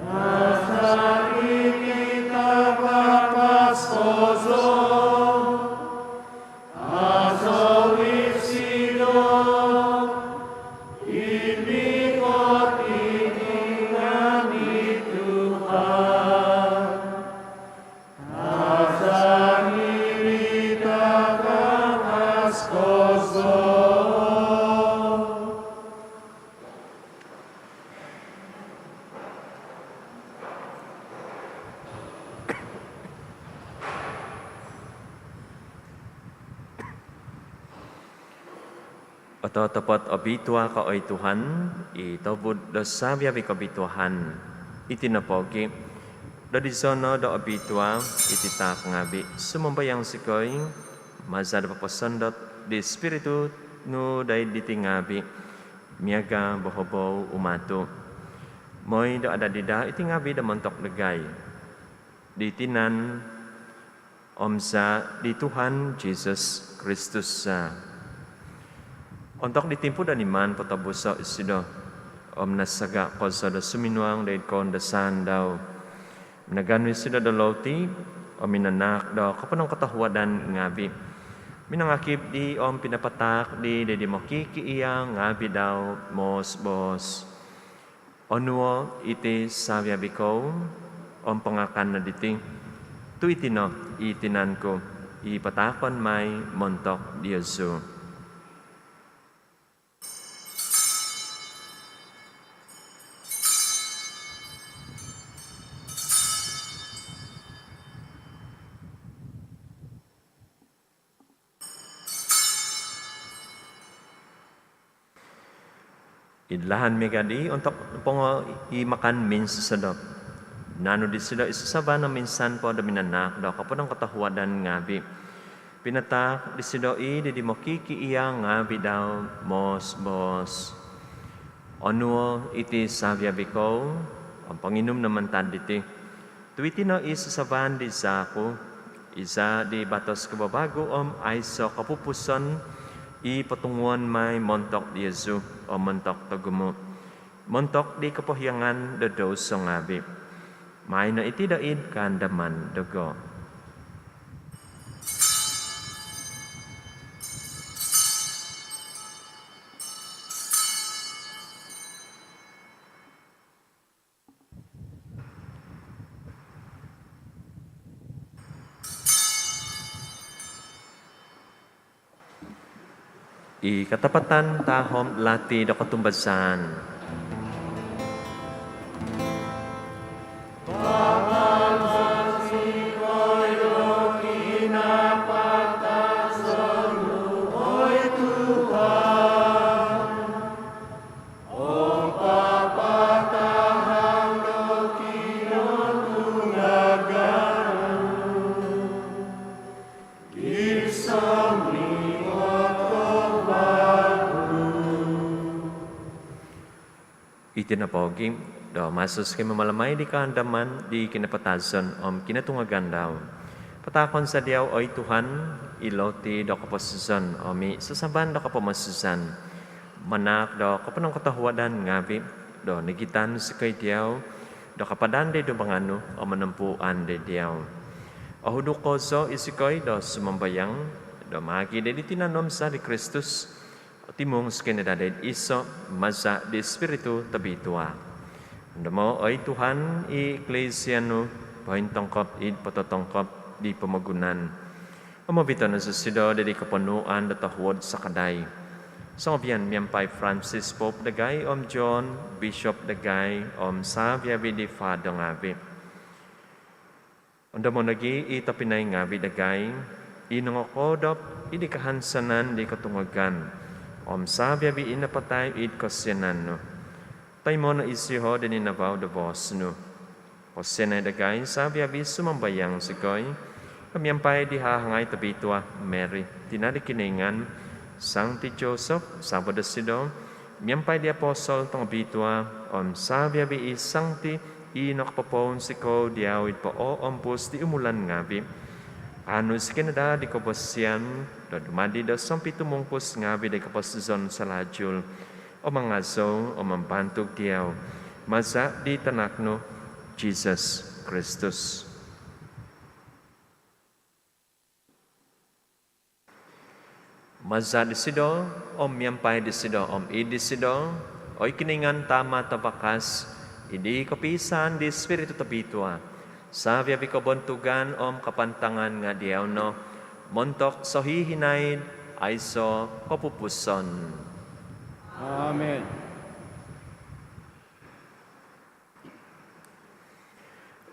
Asal i titakakas kozo, asal isido i mikot id ngaan i Tuhan. Asal i titakakas kozo. Ototopot obitua ko oi Tuhan, i tobud do sabi-abi kobituaan. Iti nopogi', do dizono' do obitua iti taak ngaavi', sumambayang zikoi, maza' do poposondot di Spiritu nu doid diti ngaavi', miaga' bohobou umatu'. Moi do adadi daa iti ngaavi' do montok dagai di tinan om zaa' di Tuhan Jisus Kristus za. Ontok di timpu do niman potobuso' isido om nasaga' kozo do suminuang doid koundasaan dau, minaganu isido do louti om minanaak do koponongkotohuadan ngaavi', minangakib dii om pinapataak dii doid di mokikiia' ngaavi' dau, moos-boos: Onuo' iti sabi-abi kou om pangakan no diti, tu' iti no i tinan ku i pataakon mai montok diozu. Id lahan miaga' dii, ontok nopongo i makan minsosodop, naanu disido i sasaban om insan po do minanaak do koponongkotohuadan ngaavi', pinataak disido i' di mokikiia' ngaavi' dau, moos-boos: Onuo' iti sabi-abi kou om ponginum no mantad diti, tu' iti no i sasaban di zaa' ku, i zaa' di batos kababagu om aiso' kopupuson, i potunguon mai montok diozu om montok togumu', montok di kopohiangan do douso ngaavi'. Maai no iti doid kaandaman dogo. I katapatan tahom lati do kotumbazaan. Iti nopogi' do maso zikoi mamalamai di kaandaman di kinapatazon om kinotungagan dau, pataakon za diau, oi Tuhan, i loti do koposizon om i sasaban do kopomosizan, manaak do koponongkotohuadan ngaavi' do nigitan zikoi diau do kapadan doid dumbangan nu om monompuan doid diau. Ohuduk kozo i zikoi do sumambayang do maagi' doid di tinan om zaa' di Kristus, otimung zikoi no daa doid iso' maza' di Spiritu Tobitua. Ondomo', oi Tuhan, i Iklisia nu pointongkop id pototongkop di pomogunan om ovito' no zosido doid di koponuan do tohuod sakadai, Songovian miampai Francis Pope dagai om John Bishop dagai om savi-avi di Father ngavi. Ondomo nogi i tobpinai ngavi dagai i nongokoodop id kahansanan di kotungagan om savi-avi i napatai id kosianan nu. Toimo no isiho di ninavau do boos nu. Kosianai dagai savi-avi, sumambayang zikoi, miampai di hahangai tobitua Mary, tina di Kinoingan, Sangti Joseph savo dosido, miampai di apostol tongobitua om savi-avi i sangti i nokopopounsikou diau id pooompus di umulan ngavi, kaanu zikoi no daa di kobosian do dumadi do sompitumungkus ngavi di koposizon salajul, om mangazou om mambantug diau, maza di Tanak nu, Jesus Kristus. Maza disido, om miampai disido, om id disido, oi Kinoingan Tama Tavakas, id kopiisaan di Spiritu Tobitua, savi-avi kobontugan om kapantangan nga diau no, montok sohihinaid aiso kopupuson. Amen.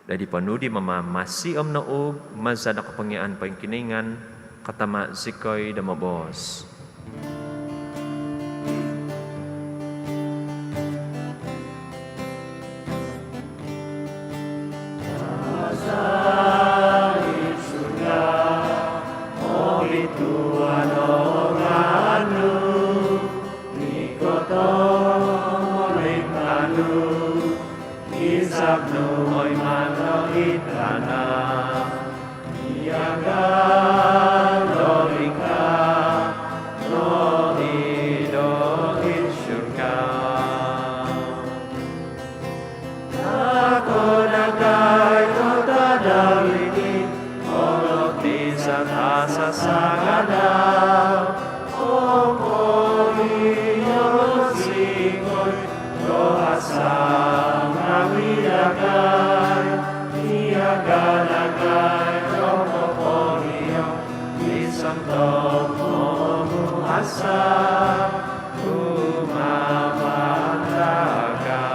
Dadi ponudi mamamasi om noug, maza do kopongiaan poingkinoingan, katama zikoi do moboos. Izab nu oi mano id tana, miagal do ringka do id surga. Ako dagai do tadau diti, olot di satasaga dau, om poiho zikoi do hasa ngavi dagai, miaga dagai do popoiho di sontob momuhasa kumaa dagai.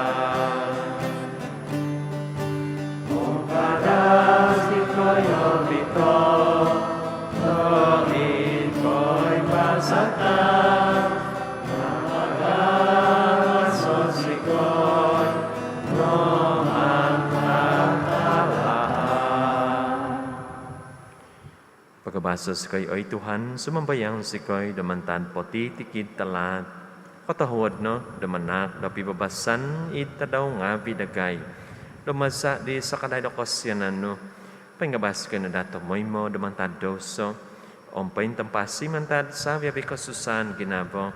Pagabaso zikoi, oi Tuhan, sumambayang zikoi, do mantad potitikid tahaat. Kotohuod no do manaak do pibabasan id tadau ngavi dagai, do maza di sakadai do kosianan nu, poingabas zikoi no daa tomoimo do mantad douso om pointampasi mantad savi-avi kosusaan ginavo,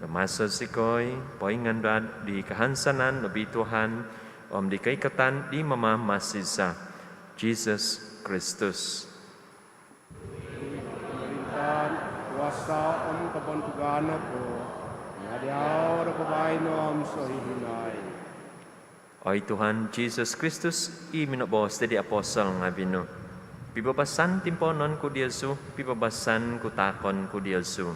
do maso zikoi poingandad di kahansanan obituan om di koikatan di Mamamasi za, Jesus Kristus. Pemerintahan, kuasa om kobontugan nopo nga diau do baino om sohihinaid. Oi Tuhan Jesus Kristus, i minoboos di apostol ngavi nu, pibabasan timpoonon ku diozu, pibabasan ku taakon ku diozu.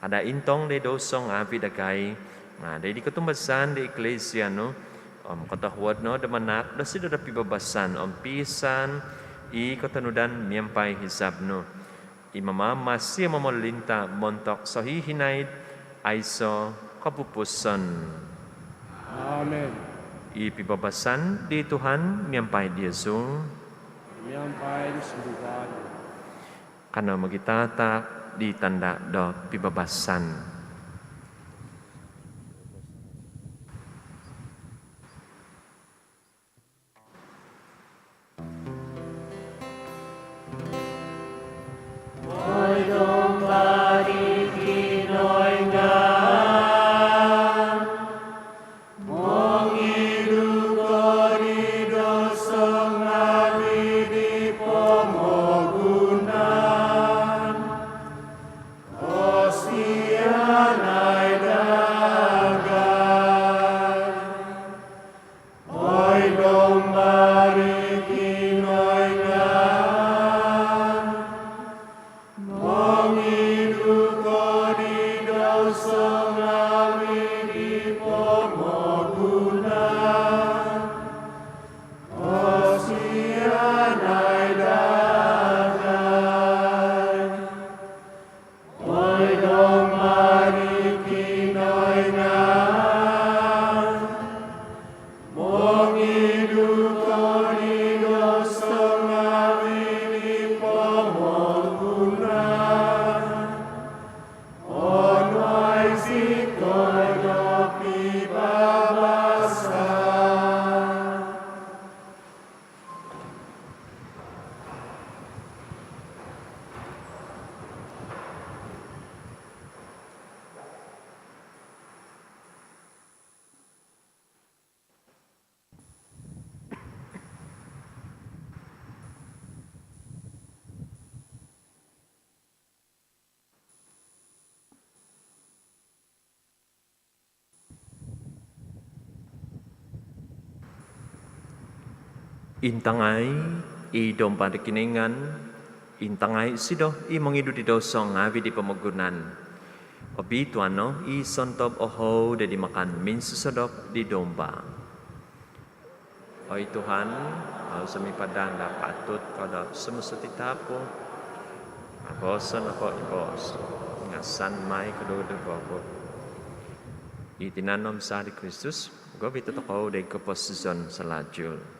Kada intong di douso ngavi dagai, nga di kotumbazaan di Eklesia nu, om kotohuod no do manaak dosido do pibabasan om piisaan i kotonudan miampai izab nu, i mamamasi om momolinta montok sohihinaid aiso kopupuson. Amen. I pibabasan di Tuhan miampai diozu. Miampai di sunduvan. Kanou mogitataak di tanda do pibabasan. Oi Domba di Kinoingan, mongidu ko di douso ngavi di pomogunan. Kosia Intangai i Domba di Kinoingan, intangai isido i mongidu di douso ngaavi' di pomogunan. Obituanan no i sontob ohou do id makan minsosodop di Domba. Oi Tuhan, au zou sumipadan do apatut ko do sumuang id hamin nu, nga' booso' nopo i boos, nga' sanmai ko do vokon ku. I tinan om zaa di Kristus mogovit dotokou doid koposizon sohihinaid.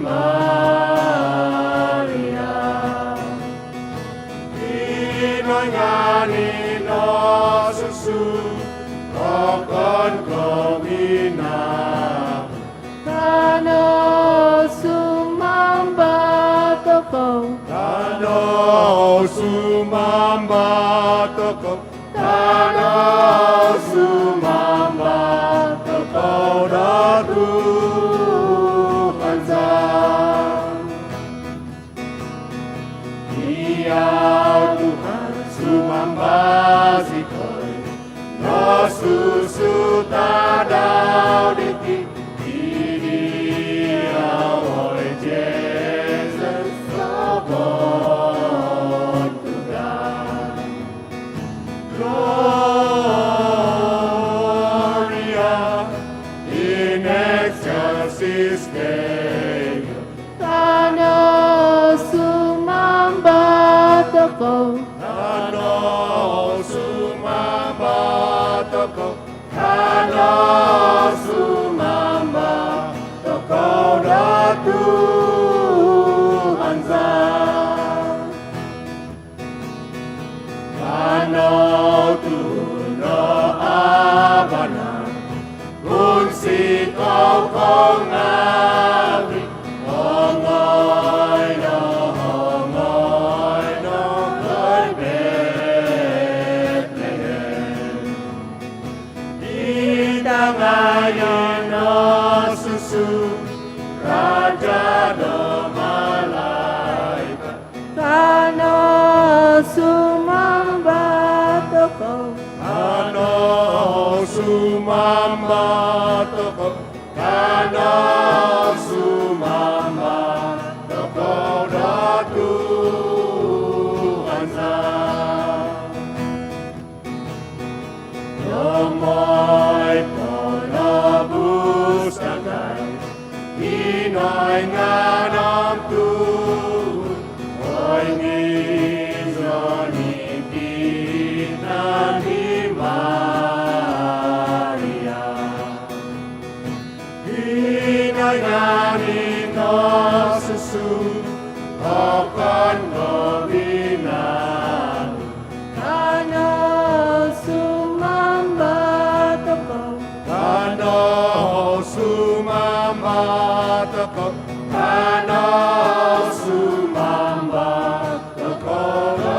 Maria, Kinoingan i nosusu okon ko' minaan. Kanou sumamba tokou. Kanou sumamba tokou. Kanou sumamba tokou do Tuhan za. Diau Tuhan sumamba zikoi, nosusu tadau diti, i Diau oi Jesus kobontugan. Gloria in excelsis Deo. Kanou sumamba tokou. Kanou sumamba tokou. Kanou sumamba tokou do Tuhan za. Kanou tuhun do abana, kunsi kou ko' ngaavi', ongoi no, ongoi no koi Betlehem. Id tangai nosusu raja do malaikat. Kanou sumamba tokou. Kanou sumamba tokou. Kanou sumamba tokou do Tuhan za. Om oi Penebus dagai, Kinoingan om Tuhan, poingizon i tinan di Maria. Kinoingan i nosusu okon ko' minaan. Kanou sumamba tokou. Kanou sumamba tokou. Kanou sumamba tokou do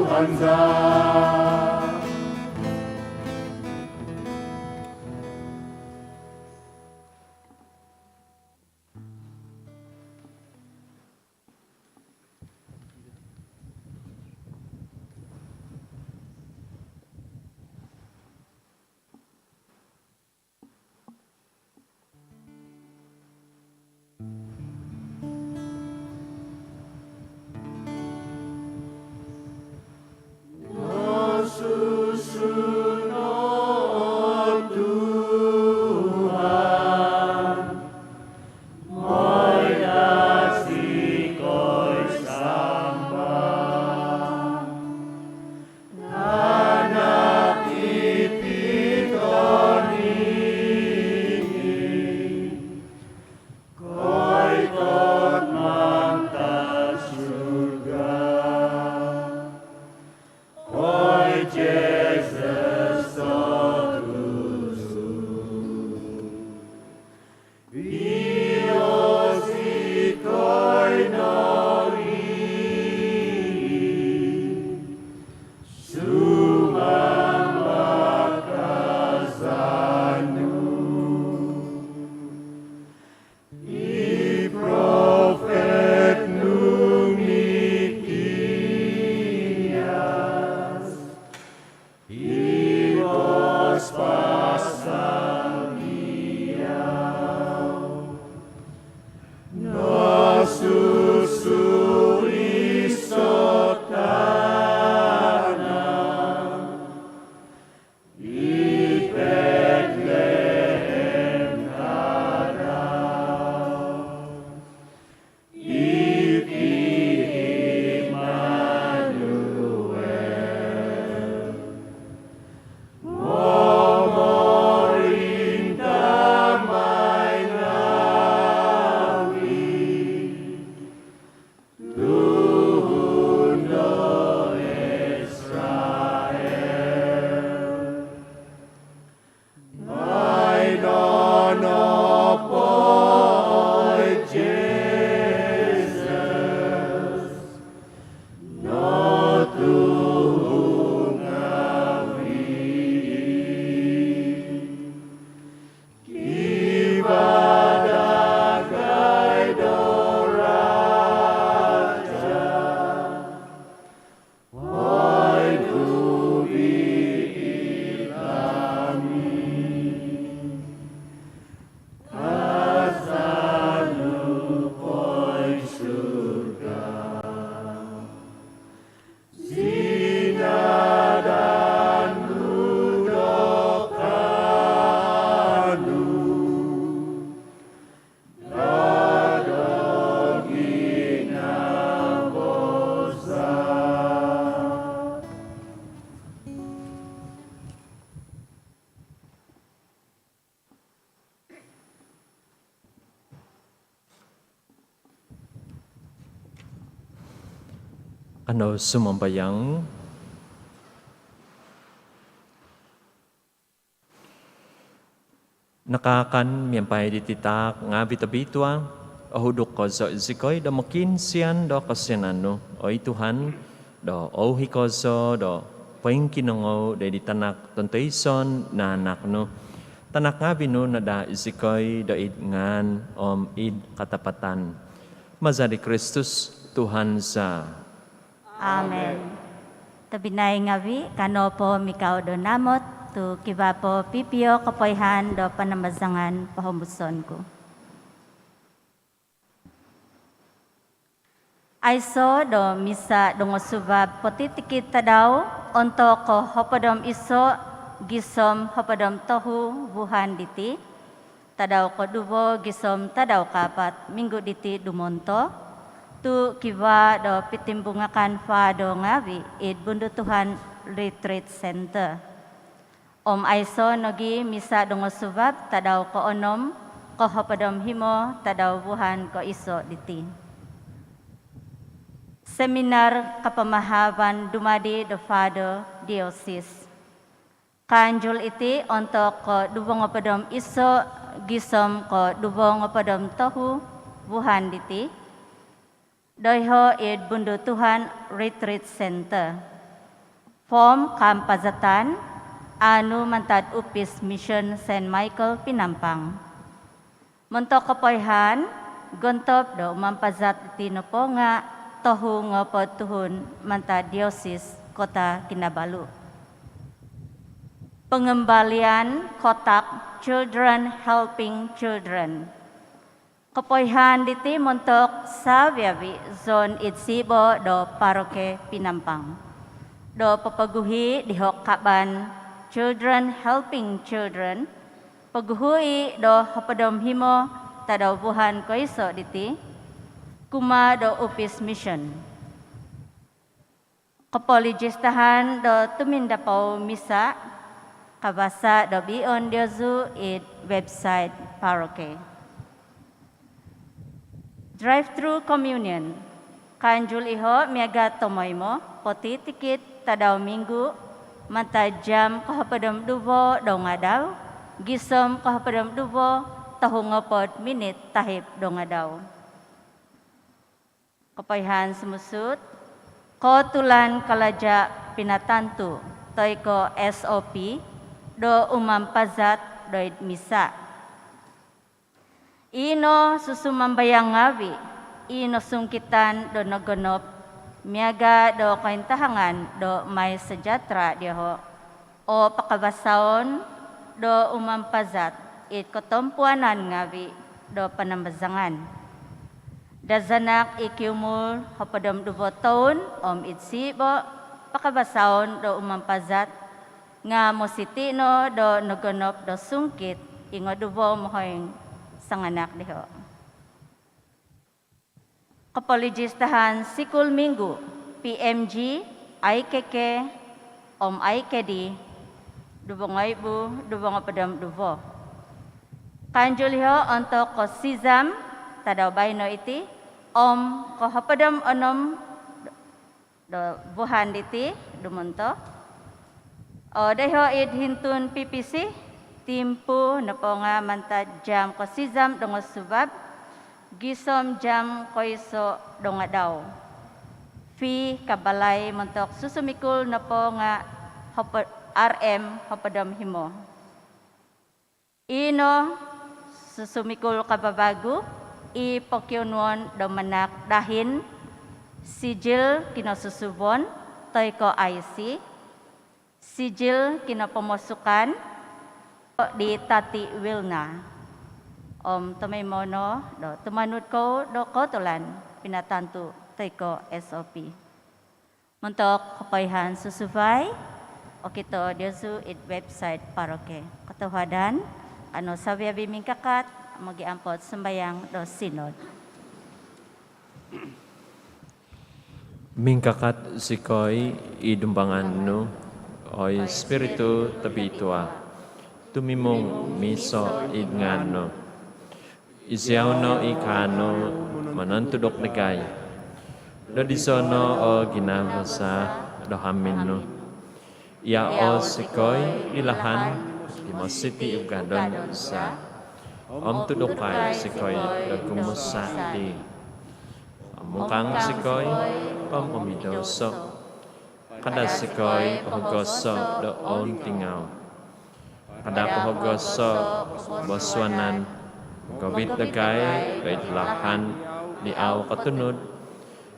Tuhan za. Nosusu no Tuhan, moi do zikoi sumamba. Tanak i piton i, koikot mantad surga. Oi Jesus totusu, pio zikoi no i sumamba kazanu. I profet nu Mikias i boos pasal diau. Kanou sumambayang. Nakaakan miampai diti taak ngaavi' tobitua, ohuduk kozo zikoi do mokiinsian do kosianan nu, oi Tuhan, do ouhi kozo do poingkinongou do id di tanak tontoison naanak nu. Tanak ngaavi' nu no daa zikoi do id ngaan om id katapatan. Maza di Kristus, Tuhan za. Amen. Tobpinai ngaavi', kanou po mikau do namot, tu' kivaa po pipio kopoihaan do panambazangan pohombuson ku. Aiso do misa dongosuvab potitikid tadau ontok kohopod om iso gisom hopod om tohu vuhan diti, tadau koduvo gisom tadau kaapat minggu diti dumonto, tu' kivaa do pitimbungakan Father ngaavi' id Bundu Tuhan Retreat Center. Om aiso nogi misa dongosuvab tadau koonom, kohopod om himo tadau vuhan koiso diti. Seminar kapamahavan dumadi do Father Diocese. Kaanjul iti ontok koduvo ngopod om iso gisom koduvo ngopod om tohu vuhan diti, doiho' id Bundu Tuhan Retreat Center. Form kaampazatan aanu mantad Upis Mission Saint Michael Penampang. Montok kopoihaan, gontob do umampazat diti nopo nga' tohu ngopod tuhun mantad Diosis Kota Kinabalu. Pengembalian kotak Children Helping Children. Kopoihaan diti montok savi-avi' zon id siibo do Paroki Penampang do popoguhi' diho' kaban Children Helping Children, poguhu i' do hopod om himo tadau vuhan koiso diti kumaa do Upis Mission. Kopolijistahan do tumindapou misa kavasa do biion diozu id website paroki. Drive-through communion. Kaanjul iho' miaga' tomoimo potitikid tadau minggu mantad jam kohopod om duvo dongadau gisom kohopod om duvo tohu ngopod minit tahib dongadau. Kopoihaan sumusuut, kootulan kalaja' pinatantu toi ko' S O P do umampazat doid misa. Ino susumambayang ngaavi' i nosungkitan do nogonop miaga' do kointahangan do MySejahtera dioho' o pakavasaon do umampazat id kotompuanan ngaavi' do panambazangan. Dazanak i kiumul hopod om duvo toun om id siibo pakavasaon do umampazat nga' mositi' no do nogonop do sungkit i ngoduvo mohoing sanganak diho'. Kopolijistahan Sikul Minggu, P M G, I K K om I K D, duvo ngoibu duvo ngopod om duvo. Kaanjul iho' ontok ko sizam tadau baino iti om ko hopod om onom do vuhan diti dumonto. O, doiho' id hintun P P C, timpu nopo nga' mantad jam ko sizam dongosuvab gisom jam koiso dongadau. Fee kabalai montok susumikul nopo nga' hopo-, R M hopod om himo. Ino Susumikul kababagu i pokionuon do manahak dahin, sijil kinosusubon toi ko' I C, sijil kinopomosukan di Tati Wilna. Om tomoimo no do tumanud kou do kootulan pinatantu toi ko' S O P. Montok kopoihaan susuvai, okito diozu id website paroki. Kotohuadan, kanou savi-avi mingkakat mogiampo do sumambayang do sinod. Mingkakat zikoi id dumbangan nu, oi Spiritu Tobitua, tumimung miiso id ngaan nu. Iziau no i kaanu monontuduk dagai. Dodizo no o ginavo za do hamin nu. Iao zikoi di lahan di mositi ugadon za, om tudukai zikoi do gumusa dii. Omukang zikoi om omidouso. Kada zikoi pohogoso do ountingau. Kada pohogoso bosuanan govit dagai doid lahan di au kotunud,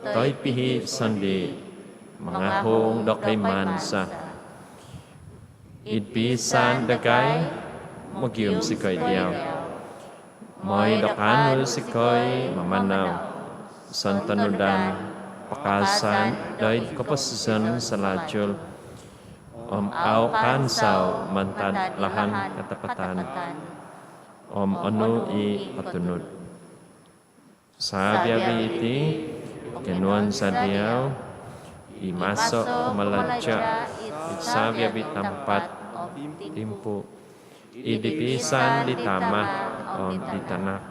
toi pihi sondii mangahung do koimaan za. Id piisaan dagai, mogium zikoi diau. Moi do kaanu zikoi mamanau, sontonudan pakaasan doid koposizon salajul, om au kaansau mantad lahan katapatan, om onu i kotunud. Savi-avi iti pokionuon za diau, i maso kumalaja id savi-avi tampat om timpu, id piisaan di Tama om di Tanak,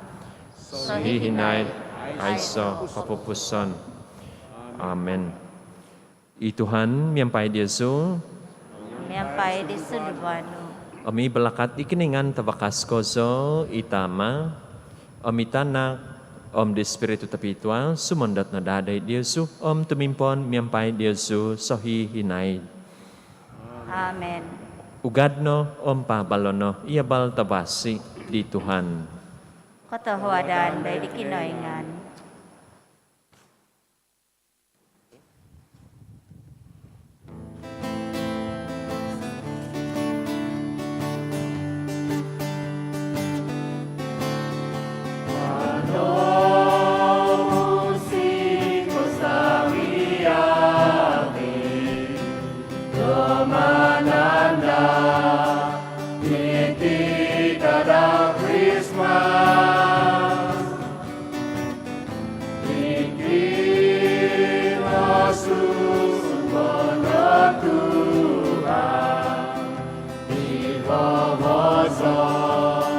sohihinaid aiso kopupuson. Amen. I Tuhan miampai diozu. Miampai di sunduan nu. Om i balakat di Kinoingan Tavakas kozo, i Tama, om i Tanak, om di Spiritu Tobitua, sumondot no daa doid diozu om tumimpon miampai diozu sohihinaid. Amen. Ugad no om paabalo no i abal tavasi di Tuhan. Kotohuadan doid di Kinoingan. Iti no susuhuon do Tuhan, i vovozon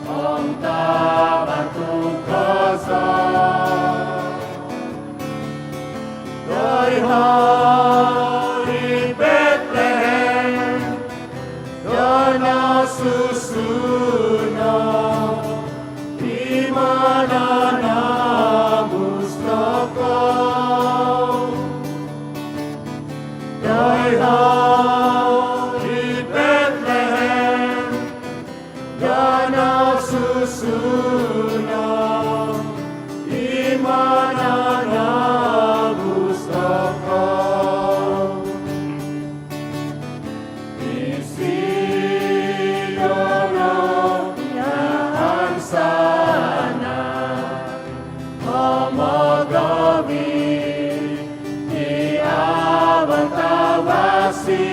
om tabantuk kozo. Doiho' id Betlehem, do nosusu no i mananabus tokou. Doiho' id Betlehem, do nosusu no i mananabus tokou. Isido no i nahansanan om ogovit di abal tavasi.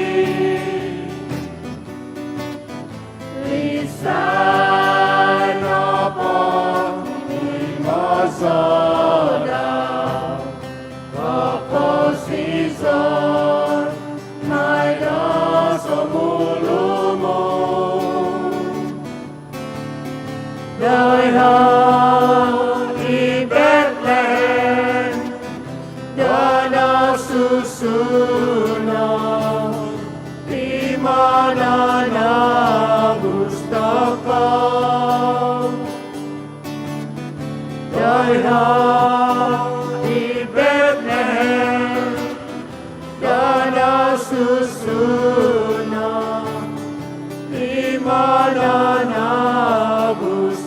Isai nopo i mosodop koposizon mai do songulumon? Doiho' id Betlehem, do nosusu no i mananabus tokou. Doiho' id Betlehem, do nosusu no i mananabus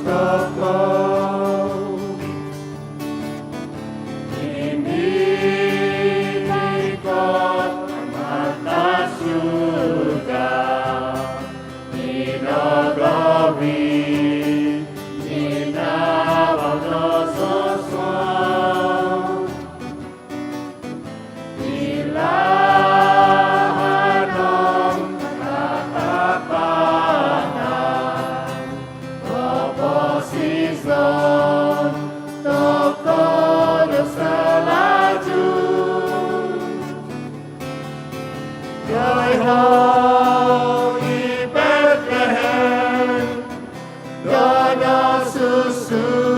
Tokou do salaju, yahai hau i Betlehem, do nosusu